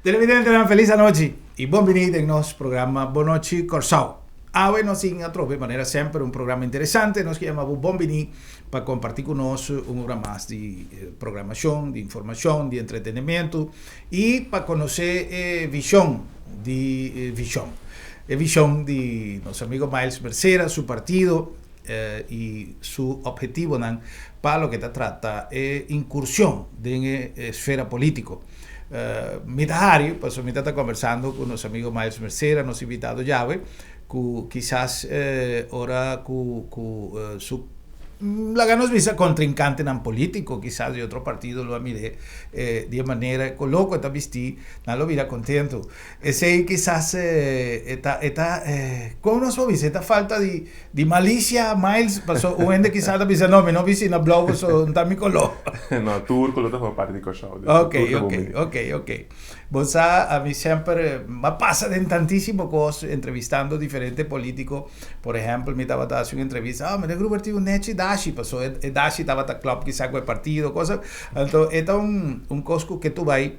Televidentenan felis anochi y bon bini den nos programa Bon Nochi Corsou. Awe nos tin atrobe manera semper un programa interesante, nos ke yama bo bon bini pa comparti cu nos un ora mas di programacion, di informacion, di entretenimento y pa conoce e vision di vision, e vision di nos amigo Miles Mercera, su partido y su obhetivonan pa loke ta trata e incursion den e esfera politico. Mi ta hari pasobra mi ta ta conversando cu nos amigo Miles Mercera, nos invitado djawe, cu kisas ora cu cu su laga nos bisa contrincantenan politico kisas di otro partido lo a mir'é di e manera cu loco e ta bisti nan lo bira contento. Esei kisas e ta e ta con nos por bisa e ta falta di di malicia Miles paso un hende kisas ta bisa no mi no bisti na blou paso no ta mi color. No tur color ta forma parti di Kòrsou dus Ok tur ta bon ok bini. ok ok bo sa ami semper a pasa den tantisimo cos entrevistando diferente politico por ehempel mi tabata haci un entrevista oh meneer Gruber tin un nechi dashi paso e dashi tabata klop kisa cu e partido cosa anto e ta un un cos cu ke tu bay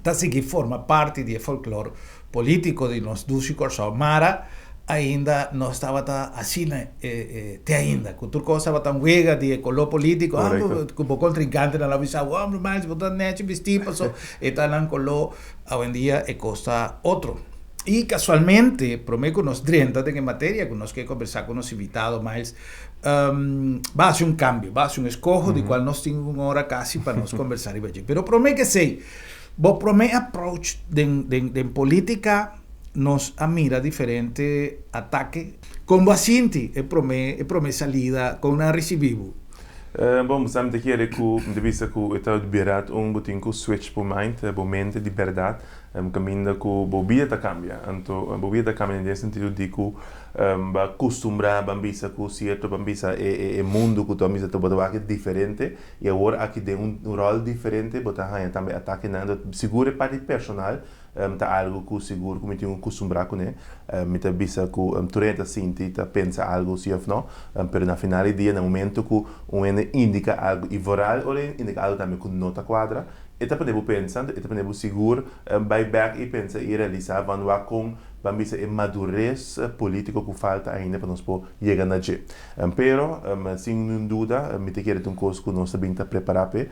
ta sigui forma parti di e folklor politico di nos dushi Kòrsou. Mara ainda nos tabata asina te ainda, ku tur kos tabata un wega di e koló politico, ah ku bo kontrinkantenan lo bisa bo, hombre Miles bo ta nechi bistí paso e ta nan koló, awendia e kos ta otro. I kasualmente promé ku nos drenta den e materia ku nos ke kombersá ku nos invitado Miles, Ba hasi un kambio, ba hasi un eskoho di kual nos tin un ora kasi pa nos kombersá riba dje. Pero promé ke esei, bo promé approach den den den polítika nos a mira diferente atake. Kon bo a sinti e promé e promé salida, kon nan a risibí bo? Bon, bo sa mi ta kere ku mi ta bisa ku e ta bira un bo tin ku switch bo mind, bo mente di bèrdat, kaminda ku bo bida ta kambia. Anto bo bida ta kambia den e sentido di ku Ba kustumbrá, ban bisa ku sierto, ban bisa e e mundu ku ta bisa bo ta wak diferente i awor aki den un ròl diferente bo ta haña tambe atakenan. Anto sigur e parti personal ta algu ku sigur ku mi tin ku kustumbrá kuné. Mi ta bisa ku tur hende ta sinti, ta pensa algu si òf no, pero na final di dia na momento ku un hende indiká algu i vooral ora e indiká algu tambe ku no ta kuadra, e ta pone bo pensa, anto e ta pone bo sigur bai bèk i pensa i realisá van wak kon Ban bisa e madurez politico cu falta ainda pa nos por yega na dje. Pero, sin niun duda, mi ta kere ta un cos cu nos ta bin ta prepara p'e.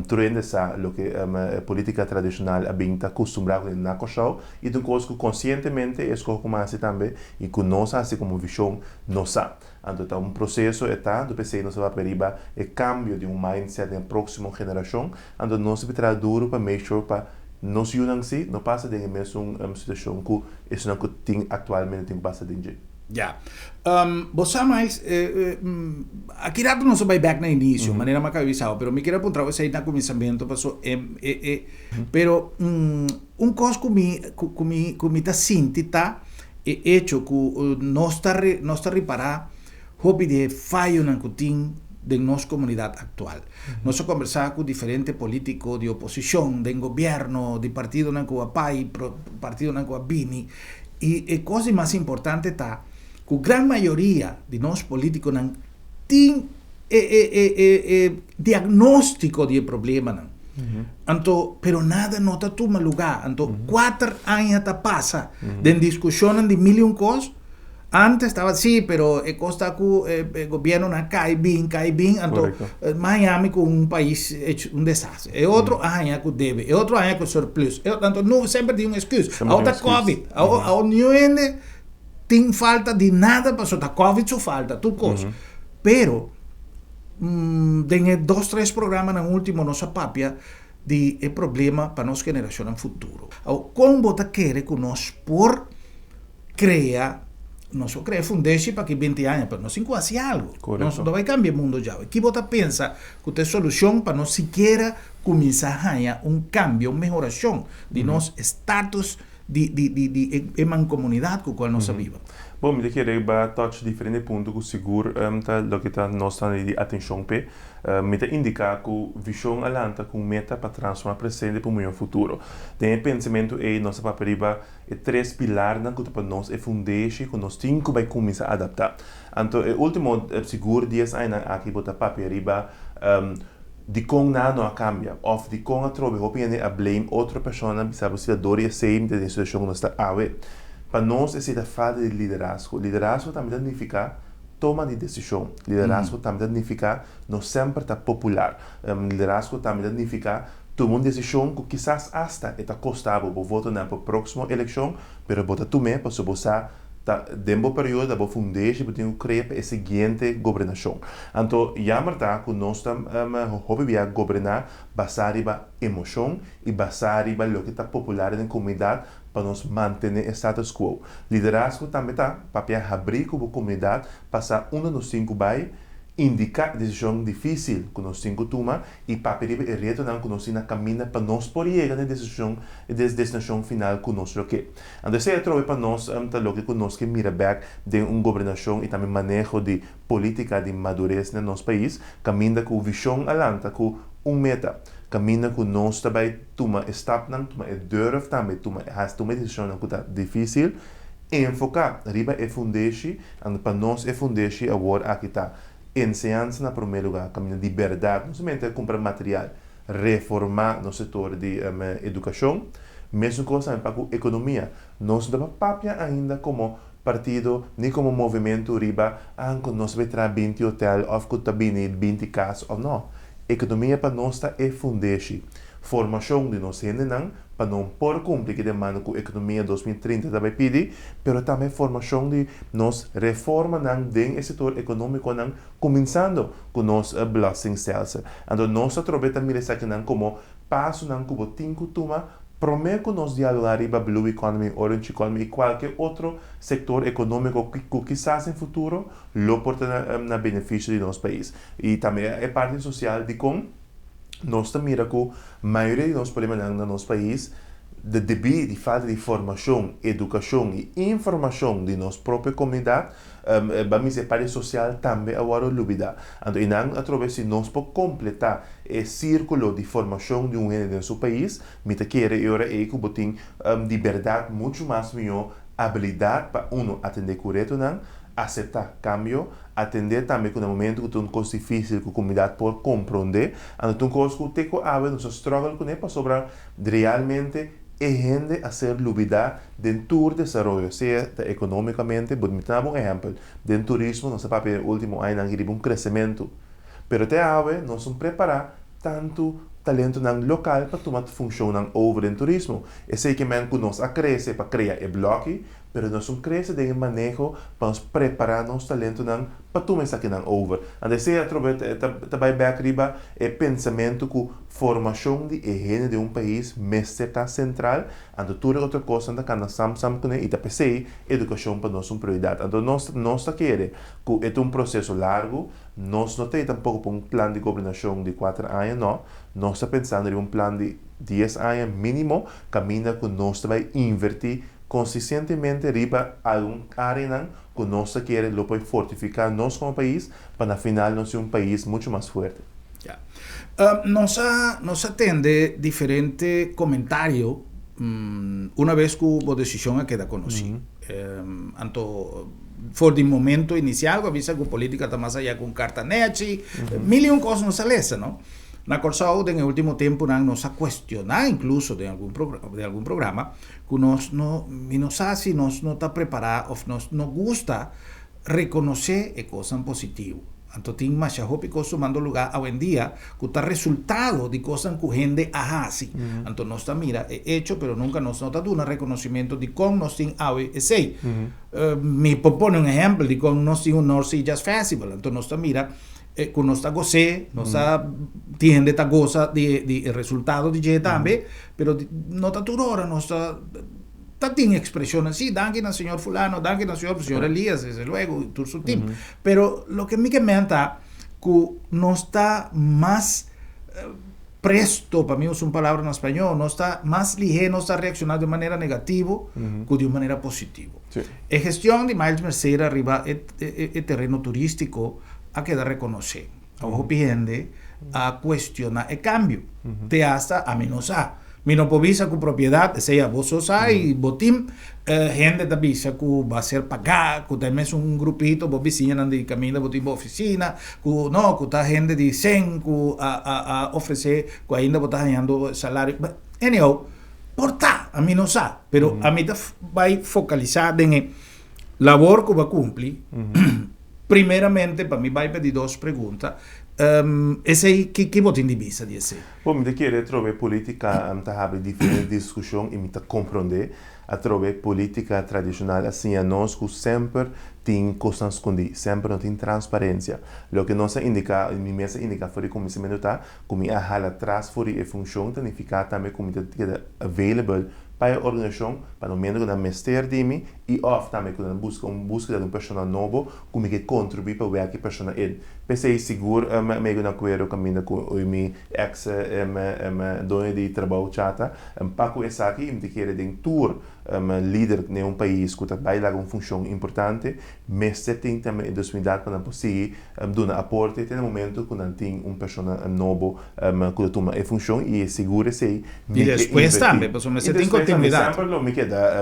Tur hende sa loke e politica tradicional a bin ta custumbra cu na Corsou y ta un cos cu conscientemente e escoho cu mi haci tambe y cu nos a haci como vision nos sa. Anto ta un proceso e ta, anto p'esey nos ta papia riba e cambio di un mindset den e proximo generacion. Anto nos ta traha duro pa make sure pa nos yunan si no pasa den e mesun situacion cu esunnan cu tin actualmente tin cu pasa den dje. Ya. Bo sa Miles, aki rato nos a bai bek na inicio, manera mi a caba di bisa bo, pero mi kier a puntra bo esey na cuminsamento paso e e pero un cos cu mi cu mi cu mi ta sinti ta e hecho cu nos ta nos ta ripara hopi di e fayonan cu tin den nos comunidad actual. Nos a combersa cu diferente politico di oposicion, den gobierno, di partidonan cu a bai, partidonan cu a bini, y e cos di mas importante ta cu gran mayoria di nos politiconan tin e e e e e diagnostico di e problemanan. Anto, pero nada no ta tuma lugar. Anto, cuater aña ta pasa den discusionnan di mil y un cos. Antes tabata si, pero e cos ta cu e gobiernonan a cay bin, cay bin, anto Miami cu un pais hecho un desastre. E otro a haña cu debe, e otro a haña cu surplus. E otro, anto no, semper tin un excuse. Awor ta covid, awor awor niun hende tin falta di nada pasobra ta covid su falta, tur cos. Pero den e dos tres programanan ultimo nos a papia di e problema pa nos generacionnan futuro. Awor con bo ta kere cu nos por Crea, nos por crea fundeshi pa aki binti aña, pero nos tin cu haci algo. Nos no ta bay cambia e mundo djawe. Ki bo ta pensa cu ta e solucion pa nos sikiera cuminsa haña un cambio, un mehoracion di nos status di di di di e mancomunidad cu cual nos a biba? Bon, mi ta kere ba touch diferente punto cu sigur ta loke ta nos ta di atencion p'e. Mi ta indica cu vision a lanta cu un meta pa transforma presente pa un miho futuro. Den e pensamentu ey nos ta papia riba E tres pilarnan ku ta pa nos e fundeshi ku nos tin ku bai kuminsá adaptá. Anto e último sigur dies añanan aki bo ta papia riba Dikon nan no a kambia? Òf dikon atrobe hopi hende a blame otro persona bisa bo si ta dor di esei mi ta den e situashon ku nos ta awe? Pa nos esei ta falta di liderazgo. Liderazgo tambe ta nifiká toma di desishon. Liderazgo tambe ta nifiká no semper ta popular. Liderazgo tambe ta nifiká tuma un desishon ku kisas asta e ta kosta bo bo votonan pa próksimo elekshon, pero bo ta tum'é pasobra bo sa ta den bo periodo ta bo fundeshi bo tin ku krea pa e siguiente gobernashon. Anto jammer ta ku nos ta hopi bia goberná basá riba emoshon i basá riba loke ta popular den komunidat pa nos mantené e status quo. Liderazgo tambe ta papia habrí ku bo komunidat pa sa unda nos tin ku bai, indiká e desishon difísil ku nos tin ku tuma i papia riba e retonan ku nos tin na kaminda pa nos por yega na e desishon e destinashon final ku nos lo ke. Anto esei atrobe pa nos ta loke ku nos ke mira bèk den un gobernashon i tambe maneho di polítika di madures na nos pais, kaminda ku vishon a lanta ku un meta, kaminda ku nos ta bai tuma e stapnan, tuma e durf tambe, tuma hasi tuma e desishonnan ku ta difísil, enfoká riba e fundeshi, anto pa nos e fundeshi awor aki ta enseñansa na promé lugá, kaminda di bèrdat no solamente kumpra material, reformá nos sektor di edukashon. Mesun kos tambe pa ku ekonomia. Nos no ta papia ainda komo partido ni komo movementu riba anko nos ta bai traha binti hotel òf ku ta bini binti kas òf no. Ekonomia pa nos ta e fundeshi. Formashon di nos hendenan pa no por kumpli ku e demanda ku ekonomia 2030 ta bai pidi, pero tambe formashon di nos reformanan den e sektor ekonómikonan kuminsando ku nos belastingstelsel. Anto nos atrobe ta mira esakinan komo pasonan ku bo tin ku tuma promé ku nos dialogá riba blue economy, orange economy i kualke otro sektor ekonómiko ku kisas den futuro lo por ta na benefisio di nos pais. I tambe e parti sosial dikon nos ta mira ku mayoria di nos problemanan na nos pais ta debí di falta di formashon, edukashon i informashon di nos propio komunidat. Ba misa e parti sosial tambe a wòrdu lubidá. Anto einan atrobe si nos por kompletá e sírkulo di formashon di un hende den su pais, mi ta kere e ora ei ku bo tin di bèrdat muchu mas mihó abilidat pa unu atendé ku retonan, aseptá kambio, atendé tambe ku na momentu ku ta un kos difísil ku komunidat por komprondé. Anto ta un kos ku te ku awe nos ta struggle kuné pasobra realmente E hende a ser lubidá den tur desaroyo, sea ta ekonómikamente, bo mi ta daba un ehèmpel, den turismo nos a papia den último añanan riba un kresementu, pero te awe nos no prepará tantu talentonan lokal pa tuma funshonnan over den turismo. Esei ke men ku nos a krese pa krea e blòki, pero nos no krese den e maneho pa nos prepará nos talentonan pa tuma esakinan over. Anto esei atrobe ta bai bek riba e pensamentu ku formashon di e hende den un pais mester ta sentral, anto tur e otro kosnan ta kanda sam sam kuné i ta p'esei edukashon pa nos un prioridat. Anto nos nos ta kere ku e ta un proseso largu, nos no ta ei tampoko pa un plan di gobernashon di kuater aña, no, nos ta pensando riba un plan di dies aña mínimo kaminda ku nos ta bai invertí konsistentemente riba algun áreanan ku nos ta kere lo por fortifiká nos komo pais pa na final nos tin un pais muchu mas fuerte. Ya. Nos a nos a tende diferente komentario una bes ku bo desishon a keda konosí. Anto for di momento inisial ku a bisa ku polítika ta mas ayá ku un karta nechi, mil i un kos nos a lesa, no? Na Kòrsou den e último tempunan nos a kuestioná inkluso den algun den algun programa ku nos no, mi no sa si nos no ta prepará òf nos no gusta rekonosé e kosnan positivo. Anto tin masha hopi kos tumando lugá awendia ku ta resultado di kosnan ku hende a hasi. Anto nos ta mira e echo pero nunka nos no ta duna rekonosimento dikon nos tin awe esei. Mi por pone un ehèmpel dikon nos tin un North Sea Jazz Festival. Anto nos ta mira ku nos ta gos'é, nos ta tin hende ta gosa di di e resultado di dje tambe, pero no ta tur ora nos ta ta tin ekspreshonnan, sí, danki na señor fulano, danki na señor, señor Elias, desde luego, i tur su tim. Pero loke mi ke men ta ku nos ta mas presto, pa mi usa un palabra na spañó, nos ta mas lihé, nos ta reakshoná di un manera negativo ku di un manera positivo. E gestion di Miles Mercera riba e e tereno turístiko a keda rekonosé. Hopi hende a kuestioná e kambio. Te asta ami no sa. Mi no por bisa ku propiedat, esei abo so sa i bo tim. Hende ta bisa ku bo a ser pagá, ku ta e mesun grupito, bo bisiñanan di kaminda bo tin bo ofisina, ku no, ku ta hende di sen ku a a a ofresé ku ainda bo ta hañando salario. But anyhow, por ta, ami no sa, pero ami ta bai fokalisá den e labor ku bo a kumpli. Primeramente, pa mi bai pa di dos pregunta, esei, ki ki bo tin di bisa di esei? Bon, mi ta kere atrobe politica ta habri diferente discusion y mi ta comprende atrobe politica tradicional a siña nos cu semper tin cosnan scondi, semper no tin transparencia. Loke nos a indica, mi mes a indica for di cuminsamento ta cu mi a hala tras for di e funcion ta nifica tambe cu mi ta keda available pa e organisacion pa no momento cu nan mester di mi y of tambe cu nan busca un busqueda di un persona nobo cu mi ke contribui pa wek e persona in. P'esey sigur mi a na cuero caminda cu mi ex doño di trabou chata pa cu esaki y mi ta kere den tur lider den un pais cu ta bay laga un funcion importante mester tin tambe e disponibilidad pa nan por sigui duna aporte te na momento cu nan tin un persona nobo cu ta tuma e funcion y sigur esey mi ke despues inverti. Tambe, pasobra Y mester tin despues tambe continuidad. semper lo mi keda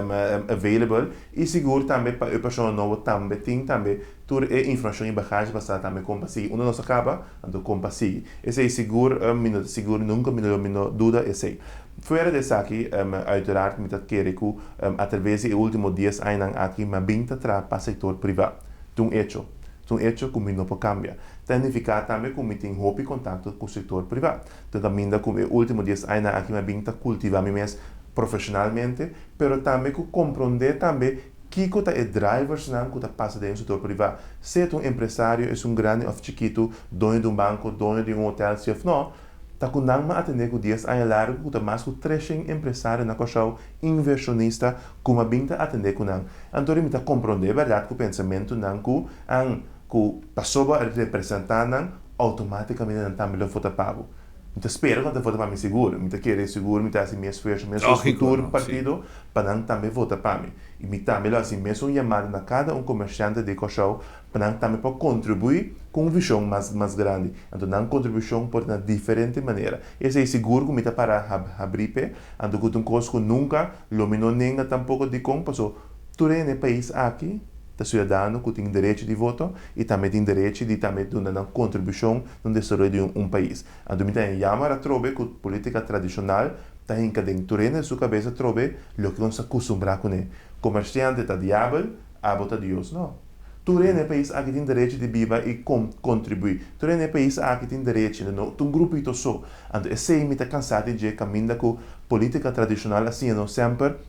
available y sigur tambe pa e persona nobo tambe tin tambe tur e informacion y bagage pa sa tambe con pa sigui. Unda nos a caba, anto con pa sigui. Esey sigur mi no ta sigur nunca mi no mi no duda esey. Fuera di esaki uiteraard mi ta kere cu atraves di e ultimo dies añanan aki mi a bin ta traha pa sector priva. Ta un hecho. Ta un hecho cu mi no por cambia. Ta nifica tambe cu mi tin hopi contacto cu sector priva. Ta caminda cu e ultimo dies añanan aki mi a bin ta cultiva mi mes profesionalmente, pero tambe cu compronde tambe kico ta e driversnan cu ta pasa den e sector priva. Sea ta un empresario, esun grandi of chikitu, doño di un banco, doño di un hotel, si of no, ta cu nan m'a atende cu dies aña largo cu ta mas cu treshen empresario na Kòrsou, inversionista, cu m'a bin ta atende cu nan. Anto mi ta compronde berdad cu pensamentonan cu an cu pasobra a representa nan, automaticamente nan tambe lo vota pa bo. Mi ta spera cu nan ta vota pa mi sigur. Mi ta kere sigur mi ta haci mi esfuerso mescos cu Lógico, tur no? Sí. partido pa nan tambe vota pa mi. Y mi tambe lo haci mesun yamada na cada un comerciante di Kòrsou pa nan tambe por contribui cu un vision mas mas grandi. Anto nan contribucion por ta na diferente manera. Esey sigur cu mi ta para habri p'e, anto cu ta un cos cu nunca lo mi no nenga tampoco dicon, paso tur hende na e pais aki ta ciudadano cu tin derecho di voto y tambe tin derecho di tambe duna nan contribucion na un desaroyo di un pais. Anto mi ta yama atrobe cu politica tradicional ta hinca den tur hende su cabes atrobe loke nos a custumbra cune. Comerciante ta diabel, abo ta Dios. No. Tur hende na e pais aki tin derecho di biba y contribui. Tur hende na e pais aki tin derecho, no ta un grupito so. Anto esey mi ta cansa di dje caminda cu politica tradicional a siña nos semper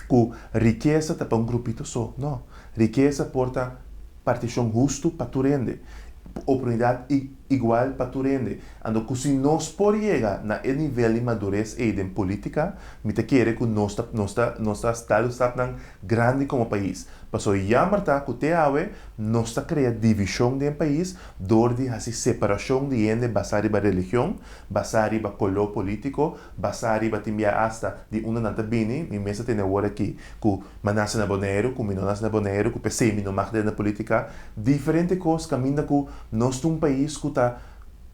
cu rikesa ta pa un grupito so. No. Rikesa por ta particion husto pa tur hende. Oportunidad igual pa tur hende. Anto cu si nos por yega na e nivel di madurez ey den politica, mi ta kere cu nos ta nos ta nos ta dal un stapnan grandi como pais. Pasobra jammer ta cu te awe nos ta crea division den pais door di haci separacion di hende basa riba religion, basa riba color politico, basa riba tin bia hasta di unda nan ta bini. Mi mes ta tene awor aki cu mi a nace na Boneiru, cu mi no nace na Boneiru, cu p'esey mi no mag den na politica. Diferente cos caminda cu nos ta un pais cu ta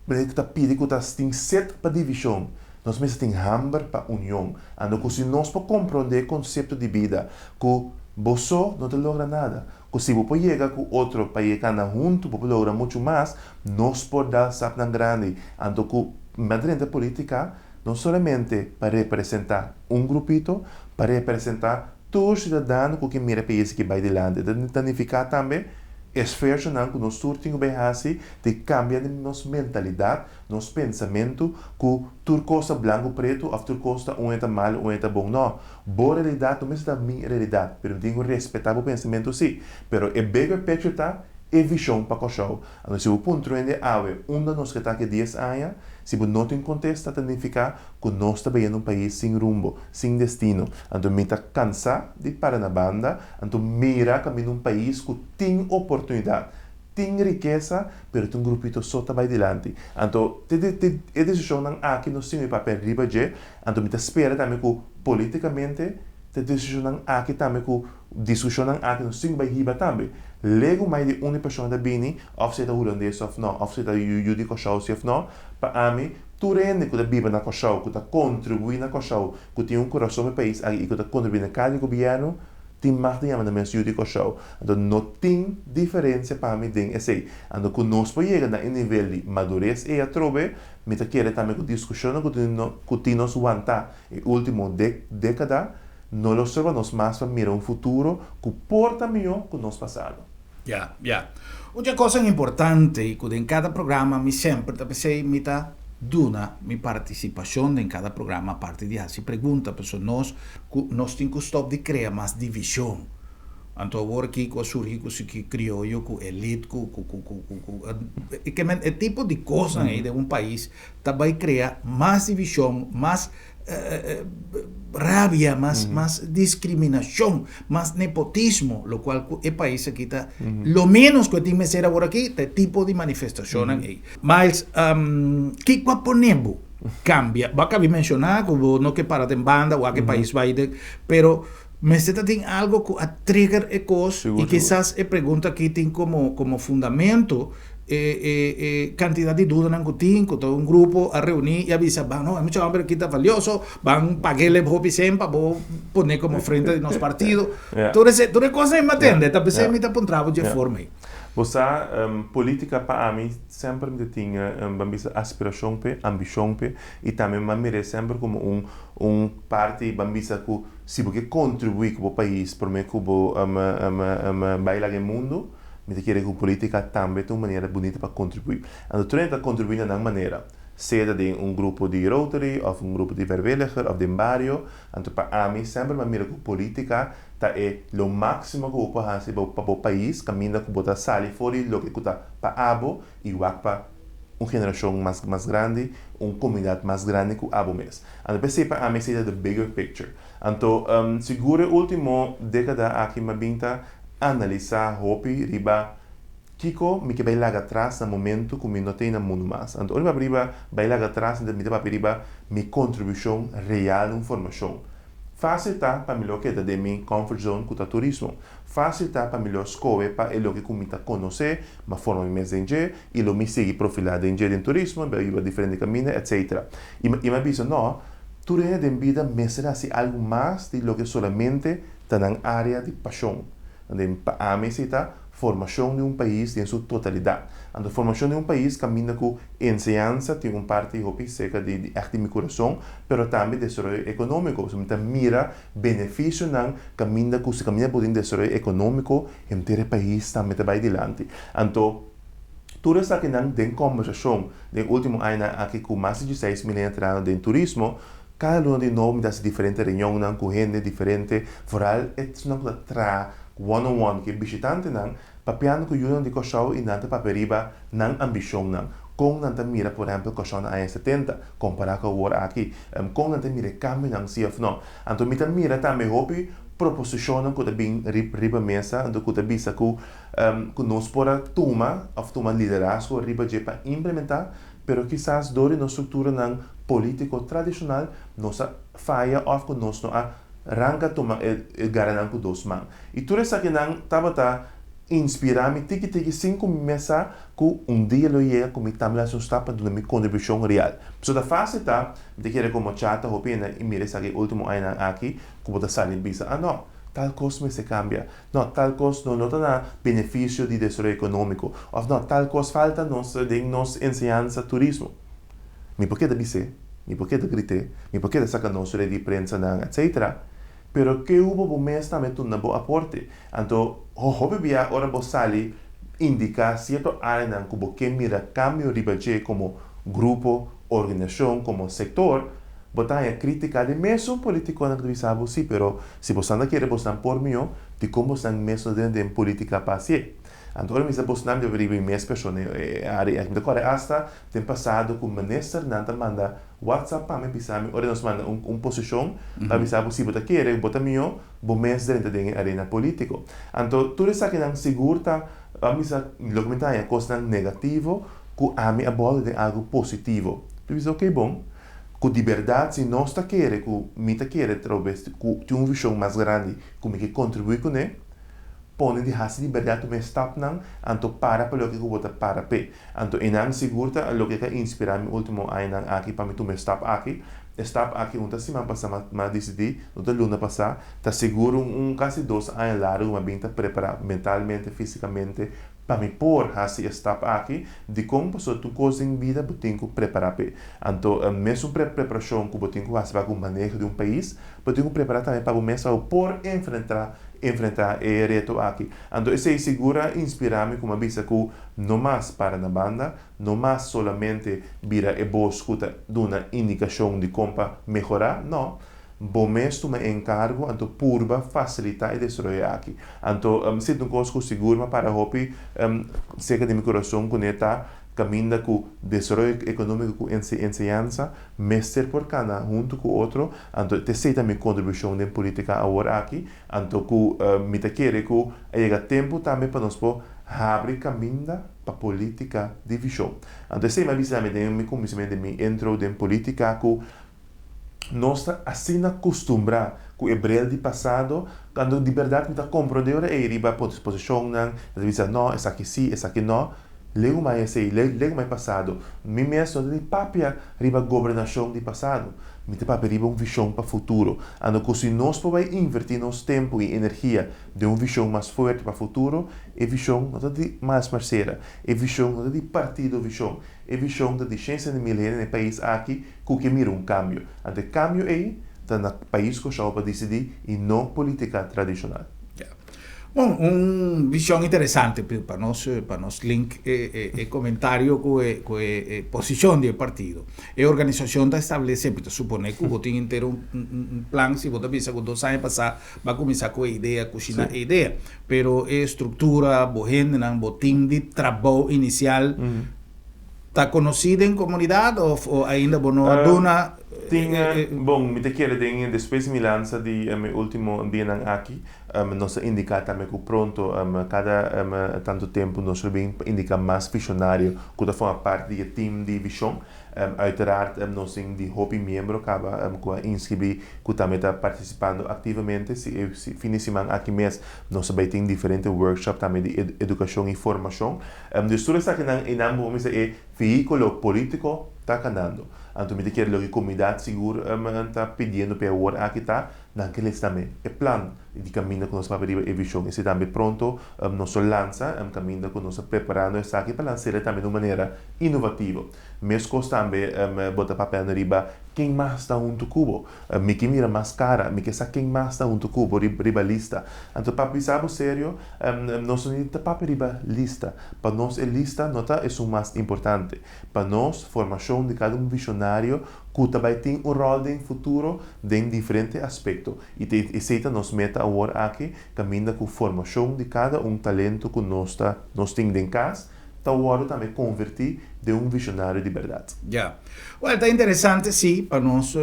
cu ta pidi cu ta tin sed pa division. Nos mester tin hamber pa union. Anto cu si nos por compronde e concepto di bida cu bo so no ta logra nada, cu si bo por yega cu otro pa yega na hunto bo por logra mucho mas, nos por dal stapnan grandi. Anto cu mi a drenta politica no solamente pa representa un grupito, pa representa tur ciudadano cu ke mira pais aki bay dilanti. Ta nifica tambe esfuerzonan cu nos tur tin cu bay haci di cambia nos mentalidad, nos pensamentu ku tur kos ta blanku pretu òf tur kos ta un e ta malu un e ta bon. No, bo realidat no mester ta mi realidat, pero mi tin ku respetá bo pensamentu sí. Pero e bigger picture ta e vishon pa Kòrsou. Anto si bo puntra un hende awe unda nos ke ta aki dies aña, si bo no tin kontesta ta nifiká ku nos ta bayendo un pais sin rumbo, sin destino. Anto mi ta kansá di para na banda, anto mira kaminda un pais ku tin oportunidat, Tin rikesa, pero ta un grupito so ta bai dilanti. Anto, te te e desishonnan aki nos tin e papel riba dje, anto mi ta spera tambe ku politikamente te desishonnan aki tambe ku diskushonnan aki nos tin ku bai hiba tambe. Legu mai di unda e persona ta bini, òf si e ta hulandes òf no, òf si e ta yu di Kòrsou si òf no, pa ami Tur hende ku ta biba na Kòrsou, ku ta kontribuí na Kòrsou, ku tin un kurason pa e pais aki i ku ta kontribuí na kada gobièrnu, tin mag di yama nan mes yu di Kòrsou. Anto no tin diferensia pa mi den esei. Anto ku nos por yega na e nivel di madures ei atrobe, mi ta kere tambe ku diskushonnan ku tin ku tin nos wantá e último dékada no lo stroba nos mas pa mira un futuro ku por ta mihó ku nos pasado. Ya, ya. Un dje kosan importante i ku den kada programa mi semper ta p'esei mi ta duna mi partisipashon den kada programa aparte di hasi pregunta pasobra nos ku nos tin ku stòp di krea mas divishon. Anto awor aki ku a surgi ku si ki krioyo ku elit ku ku ku ku ku ku e ke men e tipo di kosnan ei den un pais ta bai krea mas divishon mas rabia, mas mas discriminacion, mas nepotismo, locual cu e pais aki ta lo menos cu e tin mester awor aki ta e tipo di manifestacionnan ey. Miles, kico a pone bo cambia? Bo a cabi menciona cu bo no ke para den banda wak e pais bay den, pero mester ta tin algo cu a trigger e cos y kisas e pregunta aki tin como como fundamento E e e kantidat di dudanan ku tin, ku ta un grupo a reuní i a bisa, Ban no, e mucha hòmber aki ta valioso, ban pag'é hopi sen pa bo pon'é komo frente di nos partido. Tur esei, tur e kosnan mi a tende, ta p'esei mi ta puntra bo dje forma ei. Bo sa, polítika pa ami semper mi ta tin, ban bisa, aspirashon p'e, ambishon p'e, i tambe mi a mir'é semper komo un un parti, ban bisa, ku si bo ke kontribuí ku bo pais promé ku bo bai laga e mundu, Mi ta kere ku polítika tambe ta un manera bunita pa kontribuí. Anto tur hende ta kontribuí na nan manera, sea ta den un grupo di Rotary òf un grupo di vrijwilliger òf den bario. Anto pa ami semper mi a mira ku polítika ta e lo máksimo ku bo por hasi pa bo pais kaminda ku bo ta sali for di loke ku ta pa abo i wak pa un generashon mas mas grandi, un komunidat mas grandi ku abo mes. Anto p'esei pa ami esei ta the bigger picture. Anto sigur e último dékada aki mi a bin ta analisá hopi riba kiko mi ke bai laga atras na momentu ku mi no t'ei na mundu mas. Anto ora mi papia riba bai laga atras mi ta papia riba mi kontribushon real na un formashon. Fásil ta pa mi lo keda den mi comfort zone ku ta turismo. Fásil ta pa mi lo skohe pa e loke ku mi ta konosé, m'a forma mi mes den dje i lo mi sigui profilá den dje den turismo, bai riba diferente kaminda etcetera. I mi a bisa no, tur hende den bida mester hasi algu mas di loke solamente ta nan área di pashon. Den pa ami esei ta formashon di un pais den su totalidat. Anto formashon di un pais kaminda ku enseñansa tin un parti hopi serka di di ègt di mi kurason, pero tambe desaroyo ekonómiko. Pasobra mi ta mira benefisionan kaminda ku si kaminda bo tin desaroyo ekonómiko henter e pais tambe ta bai dilanti. Anto tur esakinan den kombersashon den último añanan aki ku mas di dieseis mil hende trahando den turismo, Kada luna di nobo mi ta hasi diferente reunionnan ku hende diferente, foral esnan ku ta traha one on one ku e bishitantenan, papiando ku yunan di Kòrsou i nan ta papia riba nan ambishonnan, kon nan ta mira por ehèmpel Kòrsou na aña setenta kompará ku awor aki, kon nan ta mira e kambionan si òf no. Anto mi ta mira tambe hopi proposishonnan ku ta bin riba mesa anto ku ta bisa ku ku nos por a tuma òf tuma liderazgo riba dje pa implementá. Pero kisas dor di nos strukturanan polítiko tradishonal nos a faya òf ku nos no a ranka tuma e garanan ku dos man. I tur esakinan tabata inspirá mi tiki tiki sin ku mi mes sa ku un dia lo yega ku mi tambe lo hasi un stap pa duna mi kontribushon real. Pasobra ta fásil ta, mi ta kere komo chata hopi hende i mira esaki e último añanan aki ku bo ta sali bisa, ah no, tal kos mester kambia. No, tal kos no no ta na benefisio di desaroyo ekonómiko. Òf no, tal kos falta nos den nos enseñansa turismo. Mi por keda bis'é, mi por keda grit'é, mi por keda saka nos red di prensanan, etcetera. Pero ke hubo bo mes tambe tuna bo aporte? Anto, hopi bia ora bo sali indiká sierto áreanan ku bo ke mira kambio riba dje komo grupo, organisashon, komo sektor, Bo ta haña krítika di mesun polítikonan ku ta bisa bo sí, pero si bosnan ta kere bosnan por mihó, dikon bosnan mes no den den polítika pa hasié? Anto ora mi bisa bosnan, mi ta riba mi mes persona e área aki. Mi ta kòrda asta den pasado ku ministernan ta manda whatsapp pa mi bisa mi ora nos manda un un posishon pa bisa bo si bo ta kere ku bo ta mihó, bo mes drenta den e arena polítiko. Anto tur esakinan sigur ta a bisa loke mi ta haña kosnan negativo ku ami a bòlta den algu positivo. Mi bisa oke bon. Ku di bèrdat si nos ta kere ku mi ta kere trobes ku tin un vishon mas grandi ku mi ke kontribuí kuné, pone di hasi di bèrdat tuma e stapnan, anto para pa loke ku bo ta para p'e. Anto einan sigur ta loke ka inspirá mi último añanan aki pa mi tuma e stap aki. E stap aki un ta siman pasá mi a disidí, no ta luna pasá, ta sigur un un kasi dos aña largu mi a bin ta prepará mentalmente, físikamente pa mi por hasi e stap aki. Dikon? Pasobra tur kos den bida bo tin ku prepará p'e. Anto mesun preparashon ku bo tin ku hasi pa ku maneho di un pais, bo tin ku prepará tambe pa bo mes pa bo por enfrentá enfrentá e reto aki. Anto esei sigur a inspirá mi ku mi a bisa ku no mas para na banda, no mas solamente bira e bos ku ta duna indikashon di kon pa mehorá, no, bo mes tuma e enkargo anto purba fasilitá e desaroyo aki. Anto mi sinti un kos ku sigur mi a para hopi serka di mi kurason kuné ta kaminda ku desaroyo ekonómiko ku enseñansa mester por kana huntu ku otro, anto esei ta mi kontribushon den polítika awor aki. Anto ku mi ta kere ku a yega tempu tambe pa nos por habri kaminda pa polítika di vishon. Anto esei mi a bisa mi den mi kuminsamentu den mi intro den polítika ku nos ta asina kustumbrá ku e brel di pasado, anto di bèrdat mi ta komprondé ora ei riba posishonnan, ta bisa no, esaki si, esaki no. Legu mai esei, legu mai pasado. Mi mes no ta ni papia riba gobernashon di pasado. Mi ta papia riba un vishon pa futuro. Anto ku si nos por bai invertí nos tempu i energia den un vishon mas fuerte pa futuro, e vishon no ta di Miles Mercera, e vishon no ta di partido vishon, e vishon ta di shen shen mil hende na e pais aki ku ke mira un kambio. Anto e kambio ei ta na pais Kòrsou pa disidí i no polítika tradishonal. Bon, un vision interesante pa nos pa nos link e e comentario cu e cu e posicion di e partido. E organisacion ta establece, mi ta supone cu bo tin henter un un plan, si bo ta bisa cu dos aña pasa bo a cuminsa cu e idea, cushina e idea, pero e structura, bo hendenan, bo team di trabou inicial ta conoci den comunidad of ainda bo no a duna? Tin, bon, mi ta kere den despues di mi lansa di mi ultimo dianan aki, Nos a indiká tambe ku pronto kada tantu tempu nos lo bin pa indiká mas visionario ku ta forma parti di e tim di vishon. Uiteraard nos tin di hopi miembro kaba ku a inskribí ku tambe ta partisipando aktivamente. Si e fin di siman aki mes nos a bai tin diferente workshop tambe di edukashon i formashon. Dus tur esakinan einan bo mester e vehíkulo polítiko ta kanando. Anto mi ta kere loke komunidat sigur ta pidiendo p'e awor aki ta Nan ke lesa tambe e plan di kaminda ku nos papia riba e vishon. Esei tambe pronto nos lo lansa, kaminda ku nos ta preparando esaki pa lans'el tambe di un manera inovativo. Meskos tambe bo ta papiando riba ken mas ta huntu ku bo. Mi ke mira mas kara, mi ke sa ken mas ta huntu ku bo riba lista. Anto pa bisa bo serio, nos no ta papia riba lista. Pa nos e lista no ta esun mas importante. Pa nos, formashon di kada un vishonario ku ta bai tin un ròl den futuro den diferente aspekto. I ta esei ta nos meta awor aki, kaminda ku formashon di kada un talento ku nos ta nos tin den kas ta wòrdu tambe konvertí den un vishonario di bèrdat. Ya. Wèl, ta interesante sí pa nos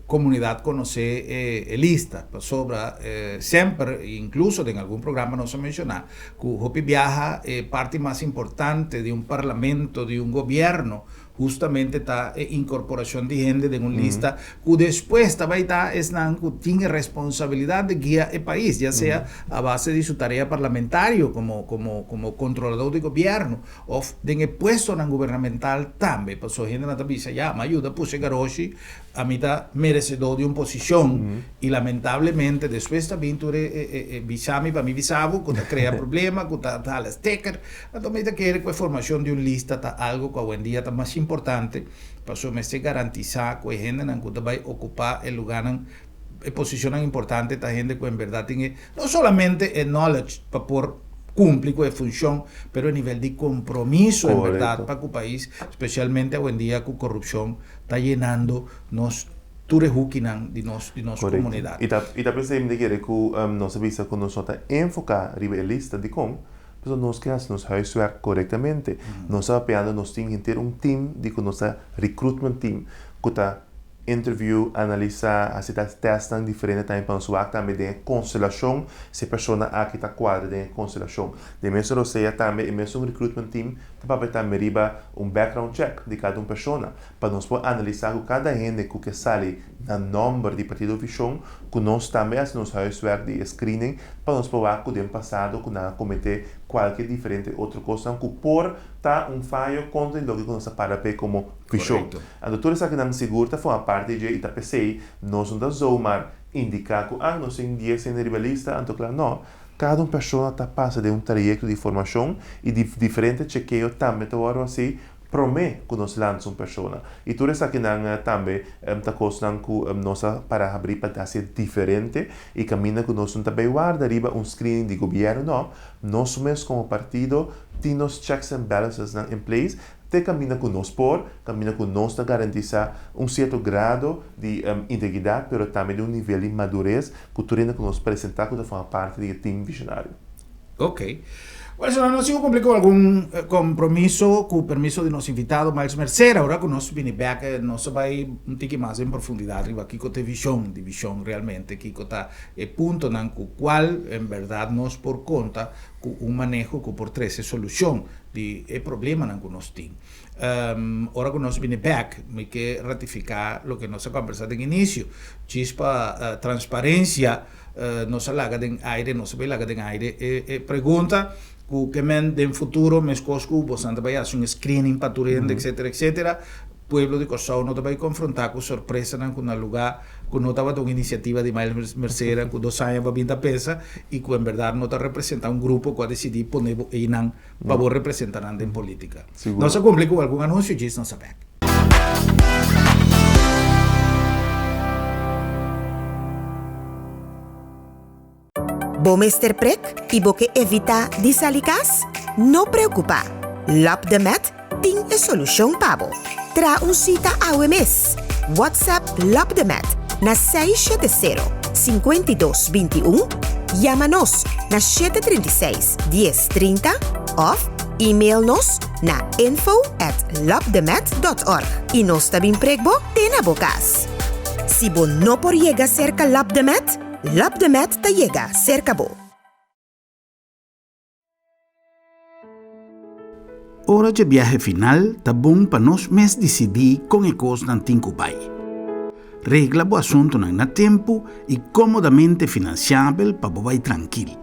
komunidat konosé e lista, pasobra semper, inkluso den algun programa nos a menshoná, ku hopi biaha e parti mas importante di un parlamento, di un gobièrnu, Hustamente ta e incorporacion di hende den un lista cu despues ta bay ta esnan cu tin e responsabilidad di guia e pais, ya sea a base di su tarea parlamentario como como como controlador di gobierno of den e puestonan gubernamental tambe. Pasobra hendenan ta bisa, ya, mi a yuda pusha e garoshi, ami ta merecedor di un posicion y lamentablemente despues ta bin tur e e bisa mi pa mi bisa bo cu ta crea problema, cu ta hala steker. Anto mi ta kere ku e formashon di un lista ta algu ku awendia ta mas importante, pasobra mester garantisá ku e hendenan ku ta bai okupá e lugánan, e posishonnan importante ta hende ku en bèrdat tin e, no solamente e knowledge pa por kumpli ku e funshon, pero e nivel di kompromiso en bèrdat pa ku pais, spesialmente awendia ku korupshon ta yenando nos tur e hukinan di nos di nos komunidat. I ta i ta p'esei mi ta kere ku nos a bisa ku nos no ta enfoká riba e lista. Dikon? Pasobra nos ke hasi nos huiswerk korektamente. Nos ta papiando nos tin henter un team di ku nos ta recruitment team ku ta. Interview, Analisá, hasi ta tèstnan diferente tambe pa nos wak tambe den e konstelashon si e persona aki ta kuadra den e konstelashon. Den mesun rosea tambe e mesun recruitment team ta papia tambe riba un background check di kada un persona pa nos por analisá ku kada hende ku ke sali na nòmber di Partido Vishon ku nos tambe hasi nos huiswerk di e screening pa nos por wak ku den pasado ku nan a kometé kualke diferente otro kosnan ku por ta un fayo kontra di loke ku nos ta para p'e komo vishon. Anto tur esakinan sigur ta forma parti di dje i ta p'esei nos no ta zomaar indiká ku ah nos tin dies hende riba lista anto kla no. Kada un persona ta pasa den un trayekto di formashon i di diferente chekeo tambe ta wòrdu hasi promé ku nos lansa un persona. I tur esakinan tambe ta kosnan ku nos a para habrí pa hasi diferente i kaminda ku nos no ta bai warda riba un screening di gobièrnu no, nos mes komo partido tin nos checks and balancesnan in place Te kaminda ku nos por, kaminda ku nos ta garantisá un sierto grado di integridat, pero tambe di un nivel di madures ku tur hende ku nos presentá ku ta forma parti di e tim vishonario. Ok. Bueno, señor, nos sigo kumpli ku algun kompromiso ku permiso di nos invitado Miles Mercera. Ora ku nos bini bèk nos ta bai un tiki mas den profundidat riba kiko ta e vishon di vishon realmente, kiko ta e puntonan ku kual en bèrdat nos por konta ku un maneho ku por trese solushon di e problemanan ku nos tin. Ora ku nos bini bèk, mi ke ratifiká loke nos a kòmbersá den inisio. Djis pa transparensia nos a laga den aire, nos a bai laga den aire e pregunta ku ke men den futuro meskos ku bosan ta bai hasi un screening pa tur hende etcetera etcetera, Pueblo di Kòrsou no ta bai konfrontá ku sorpresanan ku na lugá ku no tabata un inisiativa di Miles Mercera ku dos aña pa bin ta pensa i ku en bèrdat no ta representá un grupo ku a disidí pone bo einan pa bo representá nan den polítika. Nos a kumpli ku algun anunsio djis nos a bèk. Bo mester prek i bo ke evitá di sali kas? No preokupá! Lòp de Mèt tin e solushon pa bo. Traha un sita awe mes! WhatsApp Lòp de Mèt na 670 52 21, yama nos na 736 10 30 òf email nos na info at lopdemet dòt org i nos ta bin prek bo te na bo kas. Si bo no por yega serka Lòp de Mèt, Lap de Met ta yega serka bo. Ora dje biahe final ta bon pa nos mes disidí kon e kosnan tin ku bai. Regla bo asuntunan na tempu i kómodamente finansiabel pa bo bai trankil.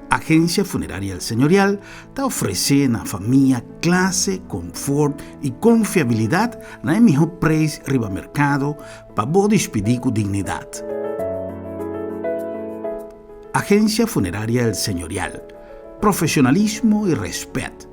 Agensia Funeraria El Señorial ta ofresé na famia klase, konfort i konfiabilidat na e mihó preis riba merkado Pa bo dispidí ku dignidat. Agencia Funeraria El Señorial, Profesionalismo i respet.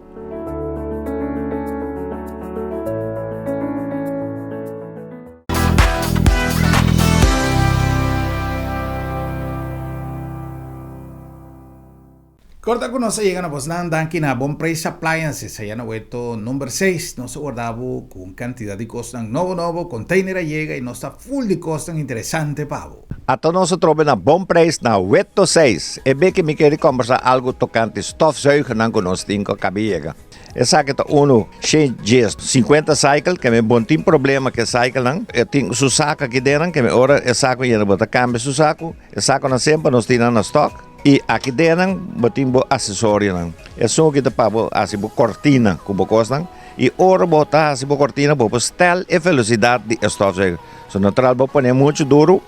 Corta cu nos a yega na bosnan danki na Bon Prijs Appliances aya na Weto number seis. Nos a warda bo cu un cantidad di cosnan nobo nobo, container a yega y nos ta full di cosnan interesante pa bo. Ato nos a trobe na Bon Prijs na Weto seis. E beki mi kere combersa algo tocante stofzuigernan cu nos tin cu a caba yega. Esaki ta unu shen djes sinkuenta cycle ke mi bon tin problema ke cyclenan. E tin su saco aki denan ke mi ora e saco yena bo ta cambia su saco. E saconan semper nos tin nan na stock. I aki den bo tin bo asesorionan. Esun aki ta pa bo hasi bo kortina ku bo kosnan. I ora bo ta hasi bo kortina bo por stel e velosidat di e stofzuiger. So natural bo pone muchu duru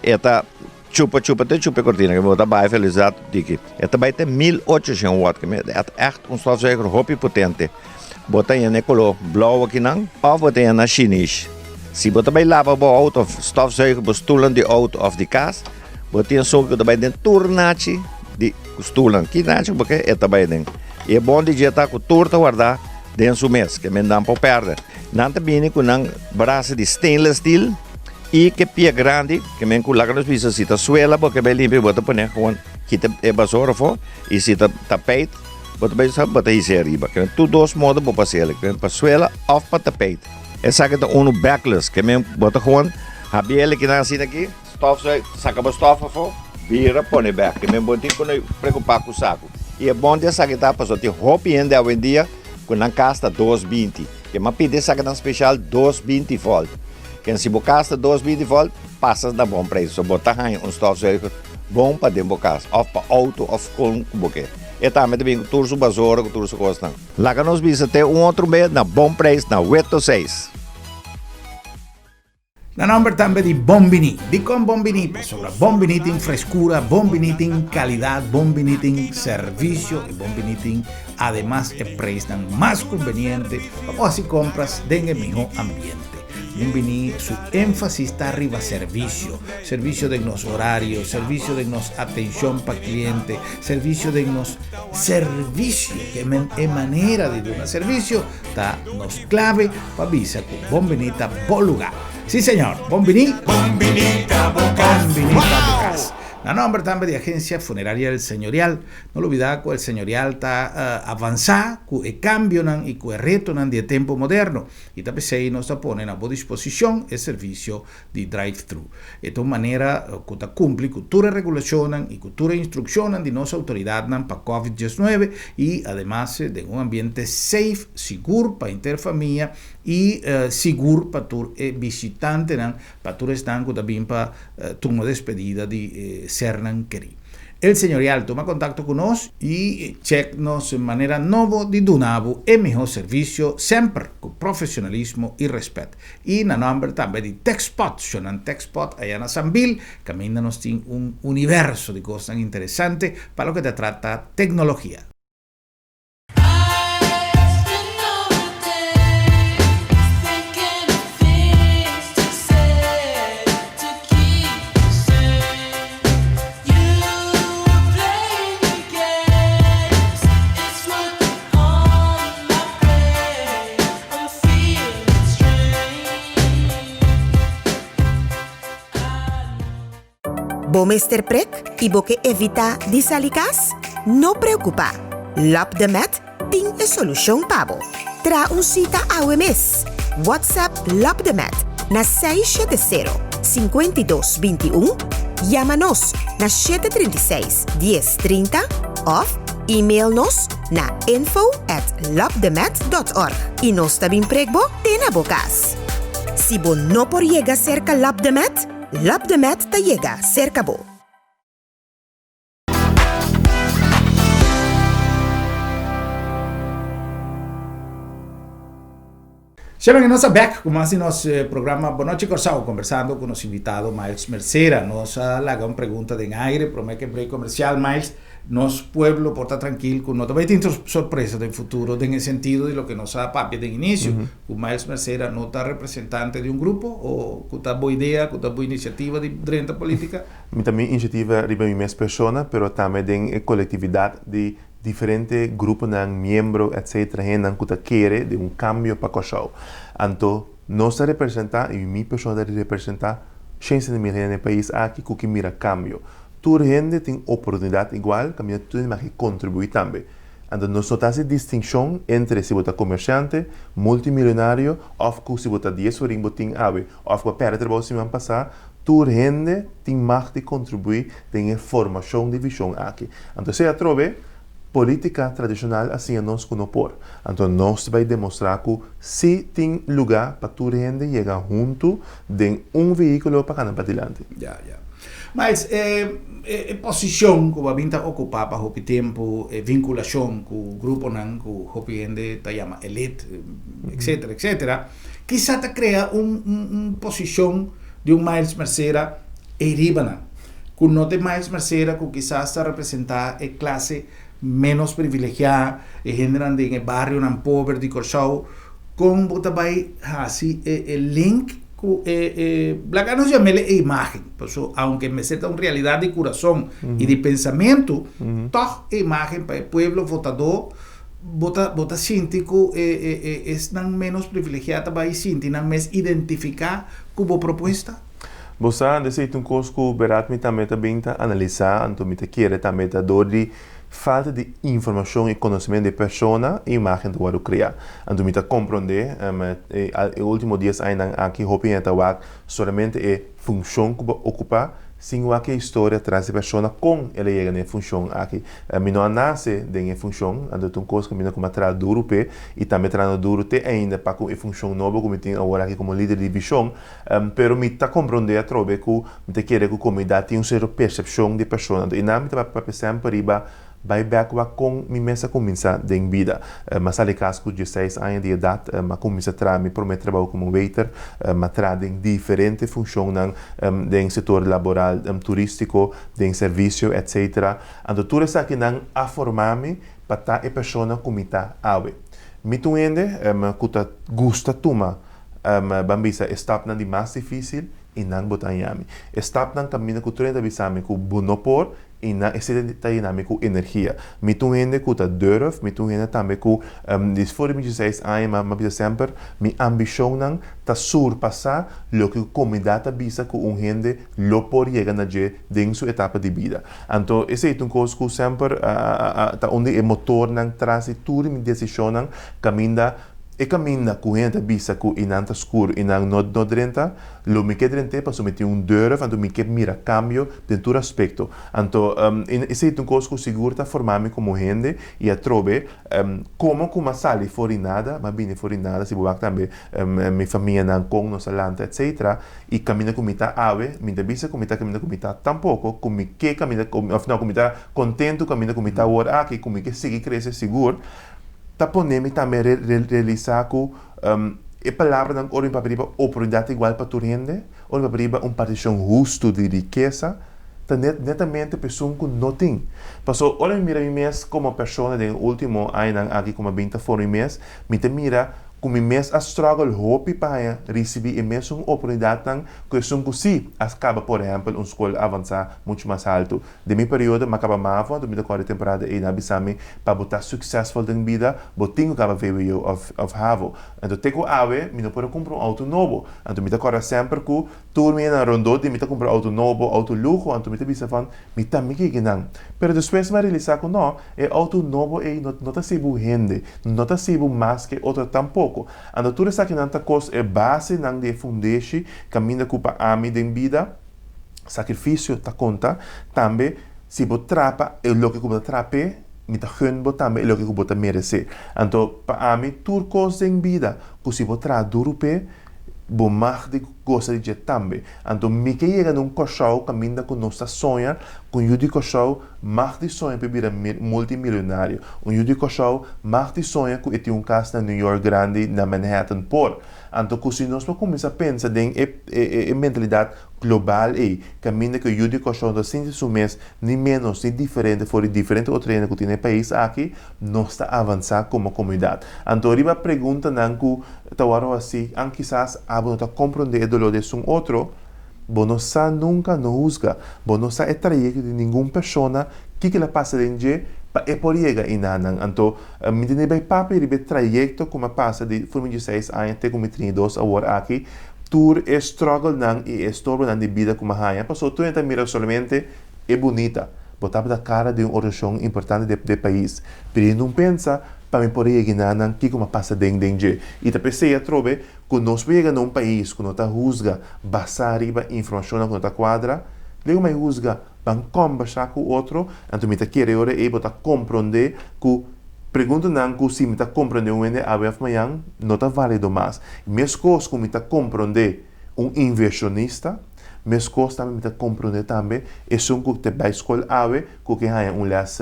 e ta chupa chupa te chupa e kortina. Bo ta baha e velosidat diki. E ta bai te 1800 watt. E ta ègt un stofzuiger hopi potente. Bo ta yena e koló blou akinan òf bo ta yena shinish. Si bo ta bai laba bo outo òf stofzuiger bo stulnan di outo òf di kas. Bo tin esun ku ta bai den tur nachi di stulnan. Ki nachi ku bo ke, e ta bai den. I e bon di dje ta ku tur ta wardá den su mes, ke men nan por pèrdè. Nan ta bini ku nan brasa di stainless steel i ke pia grandi, ke men ku laga nos bisa si ta suela bo ke bai limpia bo ta pone gewoon kita e basora afó i si ta tapijt bo ta bai sa bo ta hisa ariba. Ke men tur dos modo bo por hasi, ke men pa suela òf pa tapijt. Esaki ta unu backless, ke men bo ta gewoon habiel kinan asina aki. Stof so saka bo stof afo, bira pone bek. Te men bo tin ku no preokupa ku saku. I e bon di esaki ta pasobra tin hopi hende awendia ku nan kas ta 220. Ke m'a pidi esaki nan speshal 220 volt. Ken si bo kas ta 2000 volt, pasa na Bon Prijs. So bo ta haña un stofzuiger bon pa den bo kas, òf pa outo òf kon ku bo ke. E tambe ta bin ku tur su basora ku tur su kosnan. Laga nos bisa te un otro bes na Bon Prijs na Weto 6. Na nomber tambe di Bon Biní. Dikon Bon Biní? Pasobra Bon Biní tin freskura, Bon Biní tin kalidat, Bon Biní tin servisio i Bon Biní tin ademas e preisnan mas kumbeniente pa bo hasi kompras den e mihó ambiente. Bon Biní su énfasis ta riba servisio, servisio den nos orario, servisio den nos atenshon pa kliente, servisio den nos servisio, ke men e manera di duna servisio ta nos clave pa bisa cu Bon Bini ta bo lugar. Sí señor, Bon Bini, Bon Bini ta bo cas. Bon Bini ta bo cas. Na nomber tambe di Agencia Funeraria El Señorial, no lubida cu El Señorial ta avansa cu e cambionan y cu e retonan di e tempo moderno y ta p'esey nos ta pone na bo disposicion e servicio di drive-thru. E ta un manera ku ta kumpli ku tur e regulashonnan i ku tur e instrukshonnan di nos outoridatnan pa Covid 19 i ademas den un ambiente safe, sigur pa henter famia i sigur pa tur e bishitantenan, pa tur esnan ku ta bin pa tuma despedida di sernan kerí. El Señorial tuma kontakto ku nos i chèk nos manera nobo di duna bo e mihó servisio semper ku profesionalismo i rèspèt. I na nòmber tambe di Techspot, shownan Techspot aya na Sambil, kaminda nos tin un universo di kosnan interesante pa loke ta trata teknologia. Bo mester prek i bo ke evitá di sali kas? No preokupá! Lòp de Mèt tin e solushon pa bo. Traha un sita awe mes! WhatsApp Lòp de Mèt na 670 52 21, yama nos na 736 10 30 òf email nos na info at lopdemet dot org i nos ta bin prek bo te na bo kas. Si bo no por yega serka Lopdemet, Lopdemet ta yega serka bo. Sheman, nos a bek ku mas di nos programa Bon Nochi Kòrsou, kombersando ku nos invitado Miles Mercera. Nos a laga un pregunta den aire promé ku e break komersial. Miles, nos pueblo por ta trankil ku no ta bai tin sorpresa den futuro den e sentido di loke nos a papia den inisio, ku Miles Mercera no ta representante di un grupo o ku ta bo idea, ku ta bo inisiativa di drenta politika? Mi ta mi inisiativa riba mi mes persona, pero tambe den e kolektividat di Diferente gruponan, miembro, etc. Hendenan ku ta kere den un kambio pa Kòrsou. Anto nos ta representá, i mi persona ta representá, shen mil hende na e pais aki ku ke mira kambio. Tur hende tin oportunidat igual, kaminda tur hende mag kontribuí tambe. Anto nos no ta hasi distinshon entre si bo ta komersiante, multimilionario òf ku si bo ta dies florin bo tin awe òf ku bo a pèrdè trabou siman pasá, tur hende tin mag di kontribuí den e formashon di vishon aki. Anto esei atrobe, polítika tradishonal a siña nos ku no por. Anto nos ta bai demostrá ku sí tin lugá pa tur hende yega huntu den un vehíkulo pa kana padilanti. Ya, ya. Miles, e e posishon ku bo a bin ta okupá pa hopi tempu, e vinkulashon ku gruponan ku hopi hende ta yama elit, etcétera, etcétera, kisa ta krea un un un posishon di un Miles Mercera ei riba nan, ku no ta e Miles Mercera ku kisas ta representá e klase ménos privilegiá, e hendenan den e barionan pober di Kòrsou, kon bo ta bai hasi e e link ku e e laga nos yam'el e imágen, paso aunke mester ta un realidat di kurason i di pensamentu, tòg e imágen pa e pueblo votadó bo ta bo ta sinti ku e e e esnan ménos privilegiá ta bai sinti nan mes identifiká ku bo propuesta? Bo sa, esei ta un kos ku berat mi tambe ta bin ta analisá, anto mi ta kere tambe ta dor di falta di informashon i konosementu di e persona e imágen ta wòrdu kreá. Anto mi ta komprondé, e último dies añanan aki hopi hende ta wak solamente e funshon ku bo okupá. Sin wak e historia tras di persona kon el a yega na e funshon aki. Mi no a nase den e funshon, anto ta un kos ku mi ta kuma traha duru p'e i tambe trahando duru te ainda pa ku e funshon nobo ku mi tin awor aki komo lider di vishon. Pero mi ta komprondé atrobe ku mi ta kere ku komunidat tin un sierto persepshon di e persona. Anto einan mi ta papia semper riba Bai bek wak kon mi mes a kuminsá den bida. Mi a sali kas ku dieseis aña di edat. Mi a kuminsá traha mi promé trabou komo waiter. Mi a traha den diferente funshonnan den sektor laboral, turístiko, den servisio, etcetera. Anto tur esakinan a forma mi pa ta e persona ku mi ta awe. Mi ta un hende ku ta gusta tuma, ban bisa, e stapnan di mas difísil i nan bo ta haña mi. E stapnan kaminda ku tur hende ta bisa mi ku bo no por, I nan esei ta yena mi ku energia. Mi ta un hende ku ta durf, mi ta un hende tambe ku di for di mi dieseis aña mi a bisa semper mi ambishonnan ta surpasá loke ku komunidat ta bisa ku un hende lo por yega na dje den su etapa di bida. Anto esei ta un kos ku semper ta un di e motornan tras di tur mi desishonnan kaminda E kaminda ku hende ta bisa ku i nan ta skur i nan no no drenta, lo mi ke drent'é pasobra mi tin un durf, anto mi ke mira kambio den tur aspekto. Anto esei ta un kos ku sigur ta forma mi komo hende i atrobe komo ku m'a sali for di nada, m'a bini for di nada, si bo wak tambe mi famianan kon nos a lanta etsetera, i kaminda ku mi ta awe, mi ta bisa ku mi ta kaminda ku mi ta tampoko, ku mi ke kaminda òf no ku mi ta kontentu kaminda ku mi ta awor aki, ku mi ke sigui krese sigur. Ta pone mi tambe realisá ku e palabranan ora mi papia riba oportunidat igual pa tur hende, ora mi papia riba un partishon hustu di rikesa, ta netamente pa esun ku no tin. Pasobra ora mi mira mi mes komo persona den e último añanan aki ku mi a bin ta forma mi mes, mi ta mira ku mi mes a struggle hopi pa haña risibí e mesun oportunidatnan ku esun ku sí a kaba por ehèmpel un skol avansá muchu mas haltu. Den mi periodo m'a kaba mavo, anto mi ta kòrda e temporada ei nan a bisa mi, pa bo ta suksesful den bida, bo tin ku kaba vwo òf òf havo. Anto te ku awe mi no por a kumpra un outo nobo. Anto mi ta kòrda semper ku tur mi hendenan rondó di mi ta kumpra outo nobo, outo luho, anto mi ta bisa van, mi tambe ke kinan. Pero despues mi a realisá ku nò, e outo nobo ei no no ta hasi bo hende, no ta hasi bo mas ke otro tampoko. Anto tur esakinan ta kos e basenan di e fundeshi kaminda ku pa ami den bida, Sakrifisio ta konta tambe si bo trapa e loke ku bo ta trap'é, mi ta gun bo tambe e loke ku bo ta meresé. Anto pa ami tur kos den bida ku si bo traha duru p'e, bo mag di gosa di dje tambe. Anto mi ke yega na un Kòrsou kaminda ku nos ta soña ku un yu di Kòrsou mag di soña p'e bira multimilionario. Un yu di Kòrsou mag di soña ku e tin un kas na New York grandi na Manhattan por. Anto ku si nos por kuminsá pensa den e e mentalidat global ei, kaminda ku e yu di Kòrsou no ta sinti su mes ni ménos ni diferente for di diferente otro hende ku tin na e pais aki, nos ta avansá komo komunidat. Anto riba preguntanan ku ta wòrdu hasí, an kisas abo no ta komprondé e doló di esun otro, bo no sa nunka, no husga. Bo no sa e trayekto di ningun persona, kiko el a pasa den dje pa e por yega einanan. Anto mi ta bai papia riba e trayekto ku mi a pasa di for mi dieseis aña te ku mi 32 awor aki, tur e strugglenan i e estorbonan di bida ku mi a haña, pasobra tur hende ta mira solamente e bunita. Bo tabata kara di un organisashon importante di e pais, pero hende no pensa pa mi por a yega einanan kiko mi a pasa den den dje. I ta p'esei atrobe ku nos por yega na un pais ku no ta husga basá riba informashonnan ku no ta kuadra, lego mi a husga ban kòmbersá ku otro, anto mi ta kere e ora ei bo ta komprondé ku preguntanan ku si mi ta komprondé un hende awe òf mañan no ta válido mas. Meskos ku mi ta komprondé un invershonista, meskos tambe mi ta komprondé tambe esun ku ta bai skol awe ku ke haña un lès,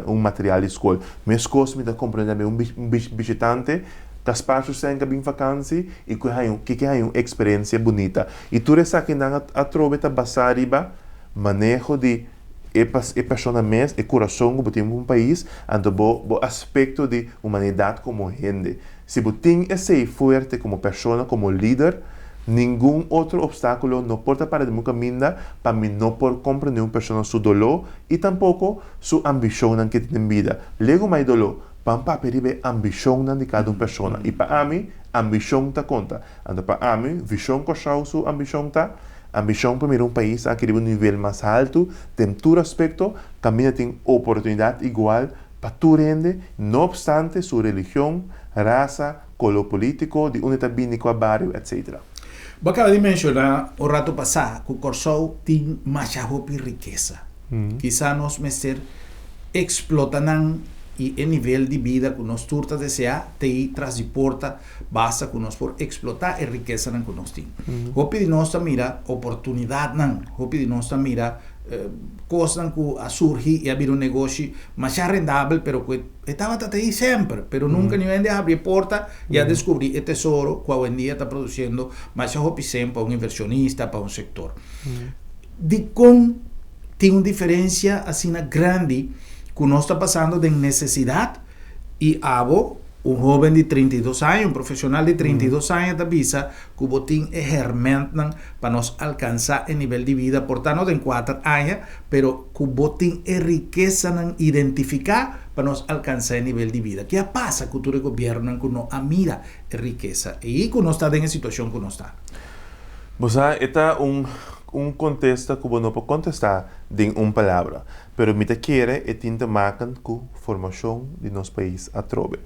un material di skol. Meskos mi ta komprondé tambe un bishitante ta spar su sèn ka bin fakansi i ku haña un ke haña un eksperensia bunita. I tur esakinan atrobe ta basá riba maneho di e e persona mes, e kurason ku bo tin pa un pais, anto bo bo aspekto di humanidat komo hende. Si bo tin esei fuerte komo persona, komo lider, ningun otro opstákulo no por ta para den bo kaminda pa mi no por komprendé un persona su doló i tampoko su ambishonnan ke tin den bida. Lego mai doló, ban papia riba e ambishonnan di kada un persona. I pa ami, ambishon ta konta. Anto pa ami, Vishon Kòrsou su ambishon ta, ambishon pa mira un pais aki riba un nivel mas haltu den tur aspekto, kaminda tin oportunidat igual pa tur hende, no opstante su religion, rasa, koló polítiko, di unda ta bini, kua bario, etc. Bo a kaba di menshoná un ratu pasá ku Kòrsou tin masha hopi rikesa. Kisa nos mester eksplota nan i e nivel di bida ku nos tur ta deseá ta ei tras di porta basta ku nos por eksplotá e rikesanan ku nos tin. Hopi di nos ta mira oportunidatnan, hopi di nos ta mira kosnan ku a surgi i a bira un negoshi masha rendabel pero ku e tabata ta ei semper pero nunka niun hende a habri e porta i a deskubrí e tesoro ku awendia ta produsiendo masha hopi sen pa un invershonista, pa un sektor. Dikon tin un diferensia asina grandi ku nos ta pasando den nesesidat i abo, un hóben di 32 aña, un profeshonal di 32 aña ta bisa ku bo tin e hèrmèntnan pa nos alkansá e nivel di bida, por ta no den kuater aña, pero ku bo tin e rikesanan identifiká pa nos alkansá e nivel di bida. Ke a pasa ku tur e gobièrnunan ku no a mira e rikesa ei ku nos ta den e situashon ku nos ta? Bo sa, e ta un un kontesta ku bo no por kontestá den un palabra, pero mi ta kere e tin te maken ku formashon di nos pais atrobe.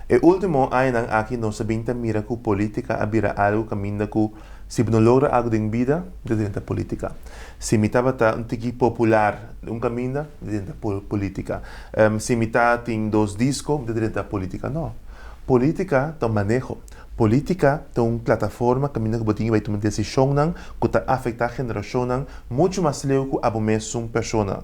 E último añanan aki nos a bin ta mira ku polítika a bira algu kaminda ku si bo no logra algu den bida, bo ta drenta polítika. Si mi tabata un tiki popular un kaminda, mi ta drenta polítika. Si mi ta tin dos disko, mi ta drenta polítika. No. Polítika ta un maneho. Polítika ta un plataforma kaminda ku bo tin ku bai tuma desishonnan ku ta afektá generashonnan muchu mas leu ku abo mesun persona.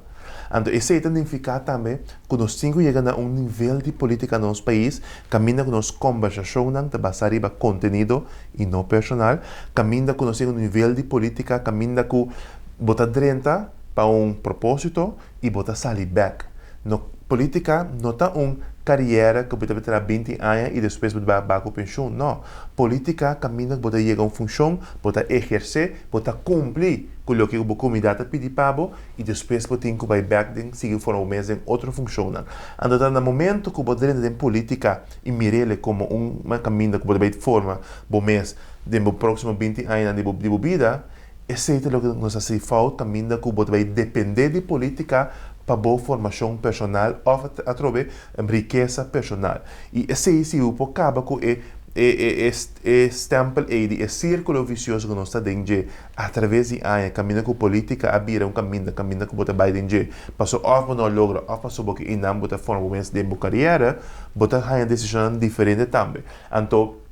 Anto esei ta nifiká tambe ku nos tin ku yega na un nivel di polítika na nos pais kaminda ku nos kombersashonnan ta basá riba kontenido i no personal, kaminda ku nos tin un nivel di polítika kaminda ku bo ta drenta pa un propósito i bo ta sali bèk. No, polítika no ta un kariera ku bo ta traha binti aña i despues bo ta bai ku penshun. No. Polítika kaminda ku bo ta yega un funshon, bo ta ehersé, bo ta kumpli ku loke ku bo komunidat ta pidi pa bo i despues bo tin ku bai bèk den sigui forma bo mes den otro funshonnan. Anto ta na momento ku bo drenta den polítika i mir'el komo un kaminda ku bo ta bai forma bo mes den bo próksimo binti añanan di bo bida, Esei ta loke nos a hasi fout kaminda ku bo ta bai dependé di polítika pa bo formashon personal òf atrobe rikesa personal. I esei si bo por kaba ku e e e stèmpel ei di e sírkulo visioso ku nos ta den dje atraves di aña kaminda ku polítika a bira un kaminda kaminda ku bo ta bai den dje paso òf bo no a logra òf paso bo ke einan bo ta forma bo mes den bo kariera bo ta haña desishonnan diferente tambe. Anto.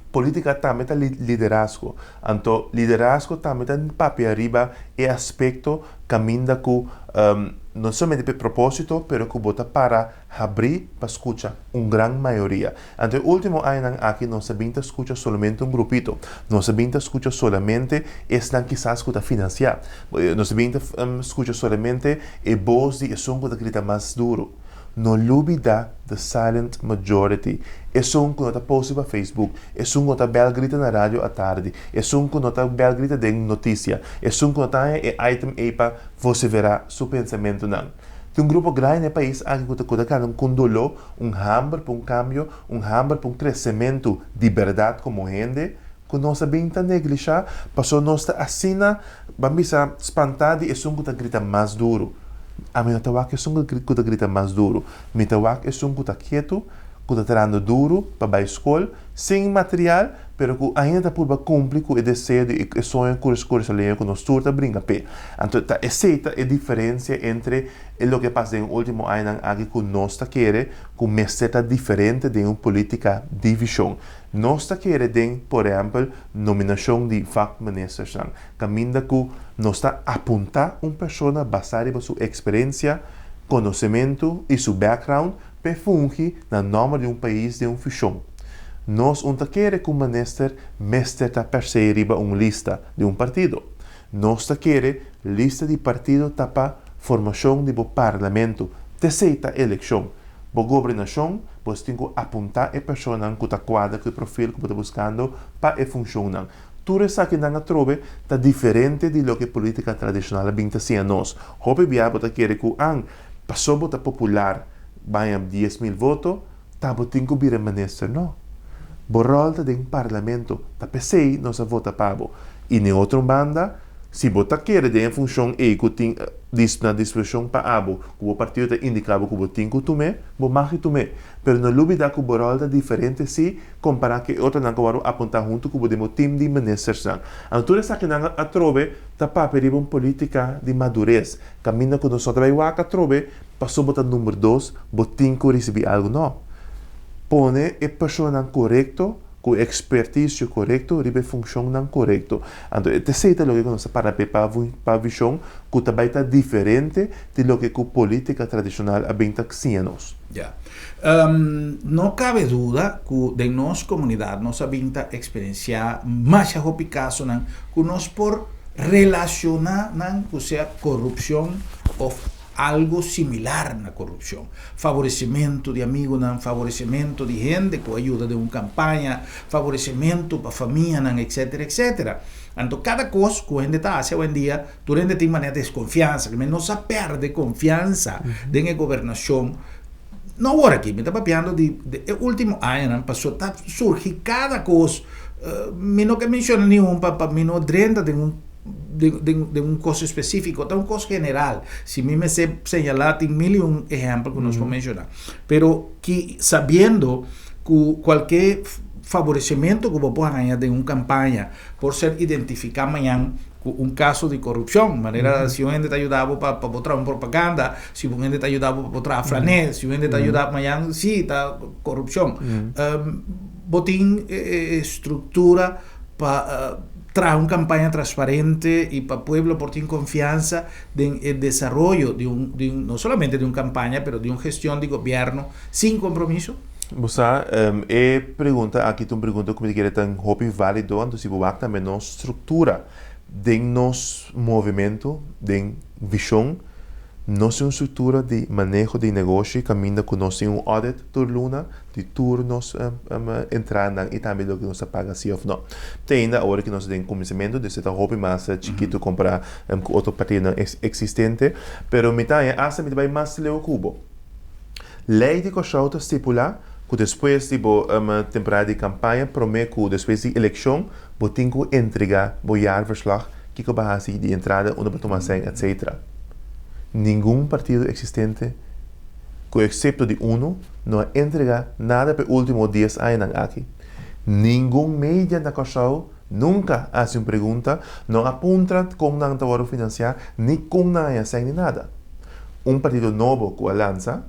Polítika tambe ta liderazgo. Anto liderazgo tambe ta papia riba e aspekto kaminda ku no solamente pa e propósito pero ku bo ta para habrí pa skucha un gran mayoria. Anto e último añanan aki nos a bin ta skucha solamente un grupito. Nos a bin ta skucha solamente esnan kisas ku ta finansiá. Nos a bin ta skucha solamente e bos di esun ku ta grita mas duru. No lubida the silent majority, esun ku no ta post riba Facebook, esun ku no ta bel grita na radio atardi, esun ku no ta bel grita den notisia, esun ku no ta haña e item ei pa voseverá su pensamentunan. Tin un grupo grandi na e pais aki ku ta ku ta gana un ku un doló, un hamber pa un kambio, un hamber pa un kresementu di bèrdat komo hende, ku nos a bin ta neglishá pasobra nos ta asina, ban bisa, spantá di esun ku ta grita mas duru. Ami no ta wak esun ku ta grita mas duru. Mi ta wak esun ku ta ketu, ku ta trahando duru pa bai skol, sin material, pero ku ainda ta purba kumpli ku e deseo di e soño kurasoleño ku nos tur ta bringa p'e. Anto ta esei ta e diferensia entre e loke a pasa den e último añanan aki ku nos ta kere ku mester ta diferente den un polítika di vishon. Nos ta kere den, por ehèmpel, nominashon di vakministersnan, kaminda ku nos ta apuntá un persona basá riba su eksperensia, konosementu i su background p'e fungi na nòmber di un pais den un fushon. Nos un ta kere ku minister mester ta persé riba un lista di un partido. Nos ta kere lista di partido ta pa formashon di bo parlamento, t'esei ta elekshon. Bo gobernashon, bo tin ku apuntá e personanan ku ta kuadra ku e profil ku bo ta buskando pa e funshonnan. Tur esakinan atrobe ta diferente di loke polítika tradishonal a bin ta siña nos. Hopi bia bo ta kere ku an paso bo ta popular baña 10,000 voto, ta bo tin ku bira minister. No. Bo ròl ta den parlamento, ta p'esei nos a vota pa bo. I n'e otro banda. Si bo ta kere den e funshon ei ku tin na disposishon pa abo, ku bo partido ta indiká bo ku bo tin ku tum'é, bo mag di tum'é. Pero no lubidá ku bo ròl ta diferente si kompará ku e otronan ku a wòrdu apuntá huntu ku bo den bo tim di ministersnan. Anto tur esakinan atrobe ta papia riba un polítika di madures, kaminda ku nos no ta bai wak atrobe pasobra bo ta number dos, bo tin ku risibí algu. No. Pone e personanan korekto. Ku e ekspertisio korekto riba e funshonnan korekto. Anto e tesei ta loke ku nos ta para p'e pa pa vishon ku ta bai ta diferente di loke ku politika tradishonal a bin ta siña nos. Ya. No kabe duda ku den nos komunidat nos a bin ta eksperensiá masha hopi kasonan ku nos por relashoná nan ku sea korupshon òf Algo similar na korupshon. Favoresimentu di amigunan, favoresimentu di hende ku a yuda den un kampaña, favoresimentu pa famianan, etcetera, etcetera. Anto kada kos ku hende ta hasi awendia, tur hende tin manera deskonfiansa, kimen nos a pèrdè konfiansa den e gobernashon. No awor aki, mi ta papiando di e último añanan, pasobra ta surgi kada kos, mi no ke menshona niun pa mi no drenta den un. Den un kos espesífiko, ta un kos general. Si mi mester señalá tin mil i un ehèmpel ku nos por menshoná. Pero ki sabiendo ku kualke faboresementu ku bo por haña den un kampaña por ser identifiká mañan ku un kaso di korupshon. Manera si un hende ta yuda bo pa bo traha un propaganda, si un hende ta yuda bo pa bo traha flanel, si un hende ta yuda mañan si ta korupshon. Bo tin e struktura pa traha un campaña transparente y pa pueblo por tin confianza den e desaroyo di un, di un, no solamente di un campaña, pero di un gestion di gobierno sin compromiso? Bo sa, e pregunta aki ta un pregunta ku mi ta kere ta hopi válido, anto si bo wak tambe nos struktura den nos movementu, den vishon, Nos tin un struktura di maneho di negoshi kaminda ku nos tin un audit tur luna di tur nos entradanan i tambe loke nos ta paga si òf no. Te ainda awor ku nos ta den kuminsamentu, dus e ta hopi mas chikitu kompará ku otro partidonan eksistente. Pero mi ta haña asta mi ta bai mas leu ku bo. Lei di Kòrsou ta stipulá ku despues di bo temporada di kampaña promé ku despues di elekshon bo tin ku entregá bo jaarverslag kiko bo a hasi di entrada, unda bo a tuma sèn etcetera. Ningun partido eksistente, ku eksepto di unu, no a entregá nada pa e último dies añanan aki. Ningun media na Kòrsou nunka a hasi un pregunta, no a puntra kon nan ta wòrdu finansiá ni kon nan a haña sèn ni nada. Un partido nobo ku a lansa,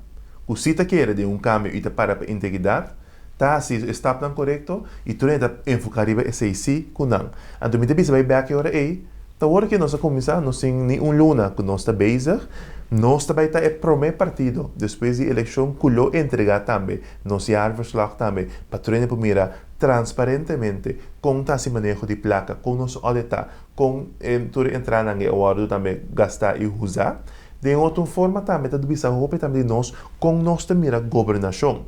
ku si ta kere den un kambio i ta para pa integridat, ta hasi e stapnan korekto i tur hende ta enfoká riba esei sí ku nan. Anto mi ta bisa bai bèk e ora ei, ta ora ke nos a kuminsá, nos tin ni un luna ku nos ta bezig, nos ta bai ta e promé partido despues di elekshon ku lo entregá tambe nos jaarverslag tambe pa tur hende por mira transparentemente kon ta hasi maneho di plaka, kon nos audit ta, kon tur e entradanan a wòrdu tambe gastá i usá. Den otro forma tambe ta bisa hopi tambe di nos kon nos ta mira gobernashon.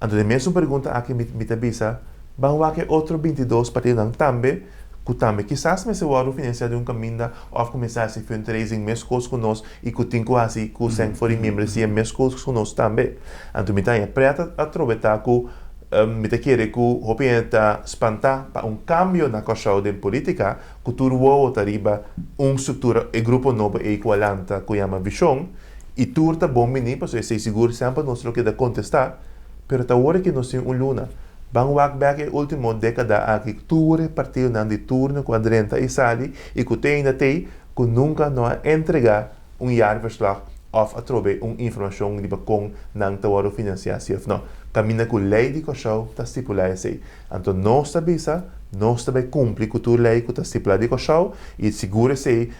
Anto den mesun pregunta aki mi mi ta bisa, ban wak e otro 22 partidonan tambe ku tambe kisas mester wòrdu finansiá di un kaminda òf kuminsá hasi fundraising meskos ku nos i ku tin ku hasi ku sèn for di membresia meskos ku nos tambe. Anto mi ta haña prèt atrobe ta ku mi ta kere ku hopi hende ta spantá pa un kambio na Kòrsou den polítika ku tur wowo ta riba un struktura, e grupo nobo ei ku a lanta ku yama Vishon, i tur ta bon bini pasobra esei sigur semper nos lo keda kontestá, pero ta ora ke nos tin un luna. Ban wak bèk e último dékada aki tur e partidonan di turno ku a drenta i sali i ku te ainda t'ei ku nunka no a entregá un jaarverslag òf atrobe un informashon riba kon nan ta wòrdu finansiá si òf no. Kaminda ku lei di Kòrsou ta stipulá esei. Anto nos ta bisa, nos ta bai kumpli ku tur lei ku ta stipulá di Kòrsou i sigur esei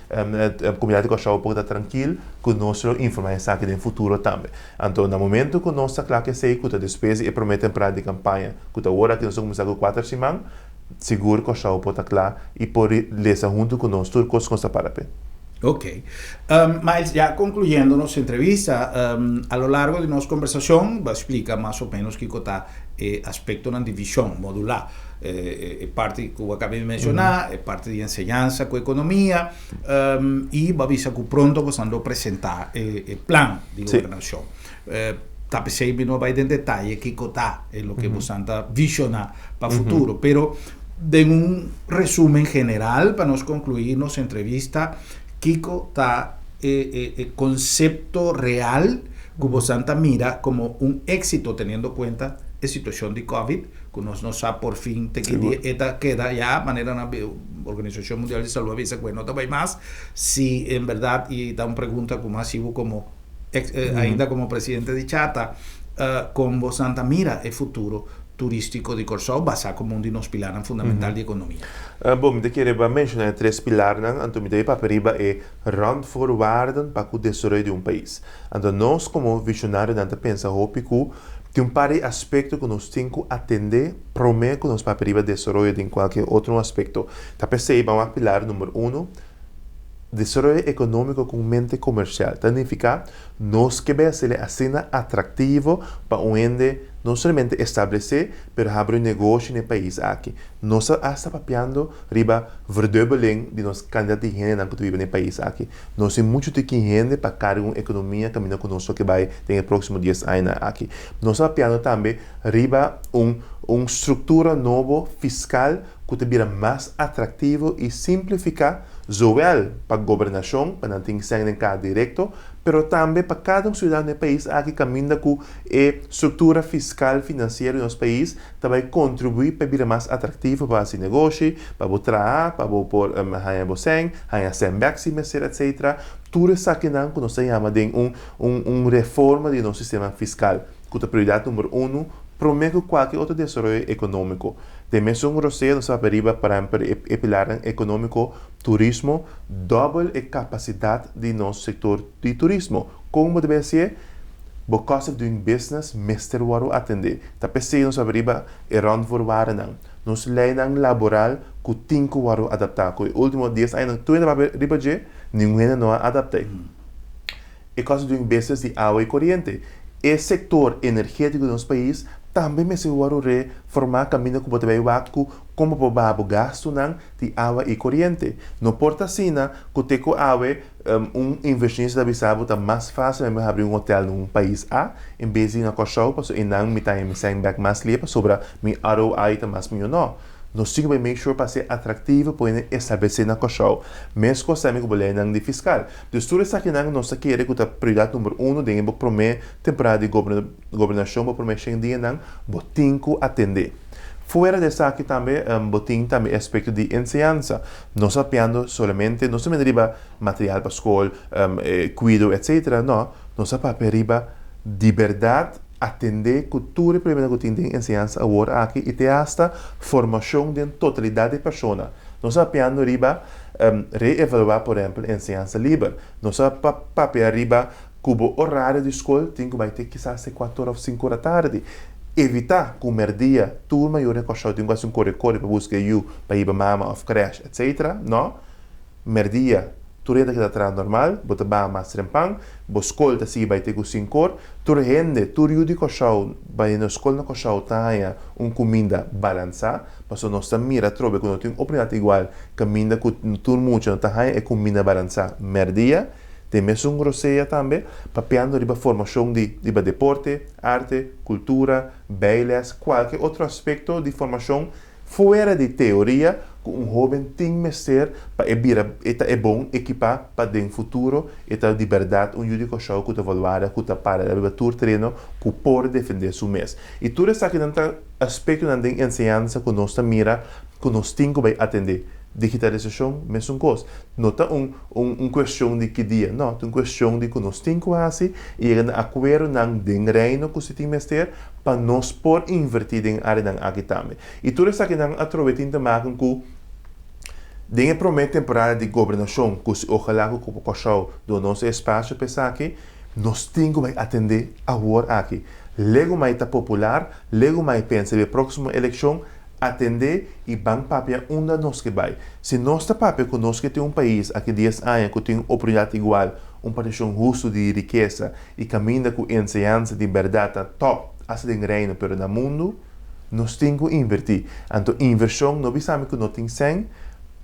komunidat di Kòrsou por ta trankil ku nos lo informá esaki den futuro tambe. Anto na momentu ku nos ta kla ku esei ku ta despues di e promé temporada di kampaña ku ta ora aki nos ta kuminsá ku kuater siman, sigur Kòrsou por ta kla i por lesa huntu ku nos tur kos ku nos ta para p'e. Ok. Miles, ya concluyendo nos entrevista, a lo largo di nos conversacion bo a splica mas o menos kico ta e aspectonan di vision modula, e parti cu bo a caba di menciona, e parti di enseñansa cu economia, y bo a bisa cu pronto bo lo presenta e plan di gobernacion. Ta p'esey mi no a bay den detaye kico ta e loke bo ta visiona pa futuro, pero. Den un resumen general pa nos conclui nos entrevista, kico ta e concepto real cu bosan ta mira como un exito teniendo cuenta e situacion di Covid cu nos no sa por fin te ki dia e ta keda ya manera nan Organisacion Mundial di Salud a bisa cu e no ta bay mas si en berdad y ta un pregunta cu mas sibu como ainda como presidente di Chata con bosan ta mira e futuro turístiko di Kòrsou basá komo un di nos pilarnan fundamental di ekonomia. Bon, mi ta kere ba menshoná e tres pilarnan, anto mi ta bai papia riba e randvoorwaarden pa ku desaroyo di un pais. Anto nos komo vishonarionan ta pensa hopi ku tin un par di aspekto ku nos tin ku atendé promé ku nos papia riba desaroyo den kualke otro aspekto. Ta p'esei ban wak pilar number uno, Desaroyo ekonómiko ku un mente komersial. Ta nifiká nos ke bai hasiel asina atraktivo pa un hende no solamente establesé, pero habri un negoshi na e pais aki. Nos ta asta papiando riba verdubbeling di nos kantidat di hendenan ku ta biba na e pais aki. Nos tin muchu tiki hende pa karga un ekonomia kaminda ku nos lo ke bai den e próksimo dies añanan aki. Nos ta papiando tambe riba un un struktura nobo fiskal ku ta bira mas atraktivo i simplifiká zowel pa gobernashon, pa nan tin sèn den kaha direkto, pero tambe pa kada un siudadano den e pais aki kaminda ku e struktura fiskal finansiero di nos pais ta bai kontribuí pa e bira mas atraktivo pa hasi negoshi, pa bo traha, pa bo por haña bo sèn, haña sèn bèk si mester etsetera. Tur esakinan ku nos ta yama den un un reforma di nos sistema fiskal ku ta prioridat number unu promé ku kualke otro desaroyo ekonómiko. Den mesun rosea nos a papia riba por ehempel e pilarnan ekonómiko, turismo, dòbel e kapasidat di nos sektor di turismo. Kon bo debe hasié? Bo cost of doing business mester wòrdu atendé. Ta p'esei nos a papia riba e randvoorwaardennan, nos leinan laboral ku tin ku wòrdu adaptá. Ku e último dies añanan tur hende a papia riba dje, ningun hende no a adapt'é. E cost of doing business di awa y coriente. E sector energetico di nos pais tambe mester wòrdu reformá caminda cu bo ta bay wak cu con bo por baha bo gastunan di awa y coriente. No por ta asina cu te cu awe un inversionista ta bisa bo ta mas facil pa mi habri un hotel na un pais A en bes di na Kòrsou pasobra einan mi ta haña mi sèn bek mas lie pasobra mi ROI ta mas mihó. No. Nos tin ku bai make sure pa ser atraktivo pa hende establesé na Kòrsou. Meskos tambe ku bo leinan di fiskal. Dus tur esakinan nos ta kere ku ta prioridat number uno den e bo promé temporada di gobernashon, bo promé shen dianan, bo tin ku atendé. Fuera di esaki tambe bo tin tambe e aspekto di enseñansa. Nos ta papiando solamente, no solamente riba material pa skol, kuido etcetera, no, nos ta papia riba di bèrdat Atendé ku tur e problemanan ku tin den enseñansa awor aki i te asta formashon den totalidat di persona. Nos a papiando riba reevaluá por ehèmpel enseñansa liber. Nos a papia riba ku bo orario di skol tin ku bai te kisas te kuater òf sinku ora tardi. Evitá ku mèrdia tur mayor den Kòrsou tin ku hasi un kore kore pa buska e yu pa hiba mama òf krèsh etsetera. No. Merdia, tur hende ta keda traha normal, bo ta baha mas trempan, bo skol ta sigui bai te ku sinkor, tur hende, tur yu di Kòrsou bai na skol na Kòrsou ta haña un kuminda balansá, pasobra nos ta mira atrobe ku no tin oportunidat igual kaminda ku tur mucha no ta haña e kuminda balansá merdia. Den mesun grosea tambe, papiando riba formashon di riba deporte, arte, kultura, bailes, kualke otro aspekto di formashon Fuera di teoria ku un hóben tin mester pa e bira e ta e bon ekipá pa den futuro e ta di bèrdat un yu di Kòrsou ku ta valwara ku ta para riba tur tereno ku por defendé su mes. I tur esakinan ta aspektonan den enseñansa ku nos ta mira ku nos tin ku bai atendé. Digitalisashon mesun kos. No ta un un un kuestion di ki dia, no, ta un kuestion di ku nos tin ku hasi i yega na akuerdonan den Reino ku si tin mester pa nos por invertí den áreanan aki tambe. I tur esakinan atrobe tin te maken ku den e promé temporada di gobernashon ku si ojalá ku Kopo Kòrsou duna nos e espasio pa esaki, nos tin ku bai atendé awor aki. Legumai ta popular, legumai pensa riba e próksimo elekshon, atendé i ban papia unda nos ke bai. Si nos ta papia ku nos ke tin un pais aki dies aña ku tin oportunidat igual, un partishon hustu di rikesa i kaminda ku enseñansa di bèrdat ta tòp asta den Reino pero na mundu, nos tin ku invertí. Anto invershon no bisa mi ku no tin sèn.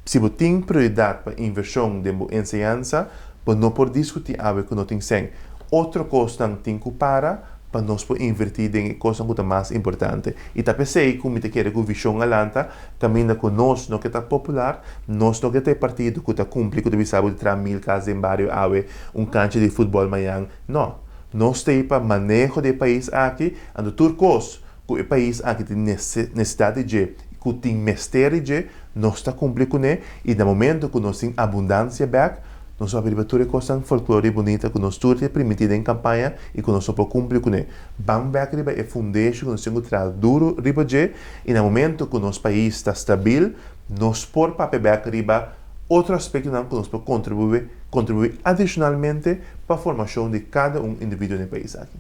Si bo tin prioridat pa invershon den bo enseñansa, bo no por diskutí awe ku no tin sèn. Otro kosnan tin ku para. pa nos por invertí den e kosnan ku ta mas importante. I ta p'esei ku mi ta kere ku Vishon a lanta kaminda ku nos no ke ta popular, nos no ke ta e partido ku ta kumpli ku ta bisa bo di traha mil kas den bario awe, un kancha di futbòl mañan. No. Nos ta ei pa maneho di e pais aki, anto tur kos ku e pais aki tin nesesidat di dje, ku tin mester di dje, nos ta kumpli kuné i na momento ku nos tin abundansia bèk, nos papia riba tur e kosnan folklore i bunita ku nos tur ta primintí den kampaña i ku nos no por kumpli kuné. Ban bèk riba e fundeshi ku nos tin ku traha duru riba dje i na momento ku nos pais ta stabil, nos por papia bèk riba otro aspektonan ku nos por kontribuí kontribuí adishonalmente pa formashon di kada un individuo den e pais aki.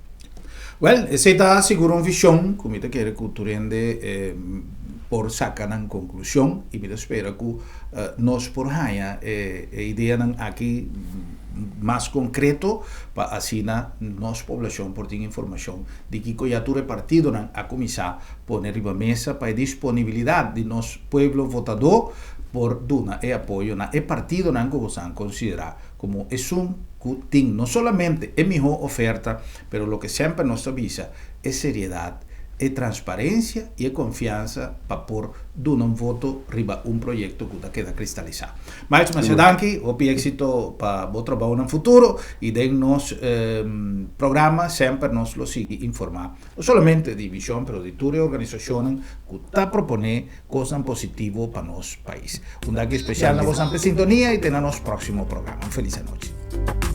Wèl, esei ta sigur un vishon ku mi ta kere ku tur hende por saka nan konklushon i mi ta spera ku nos por haña e ideanan aki mas konkreto pa asina nos poblashon por tin informashon di kiko ya tur e partidonan a kuminsá pone riba mesa pa e disponibilidat di nos pueblo votadó por duna e apoyo na e partidonan ku boso a konsiderá komo esun ku tin no solamente e mihó oferta, pero loke semper nos ta bisa, e seriedat, e transparensia i e konfiansa pa por duna un voto riba un proyekto ku ta keda kristalisá. Miles, masha danki, hopi éksito pa bo trabounan futuro i den nos programa semper nos lo sigui informá No solamente di Vision pero di tur e organisacionnan cu ta propone cosnan positivo pa nos pais. Un danki especial na bosan p'e sintonia y te na nos proximo programa. Un feliz anochi.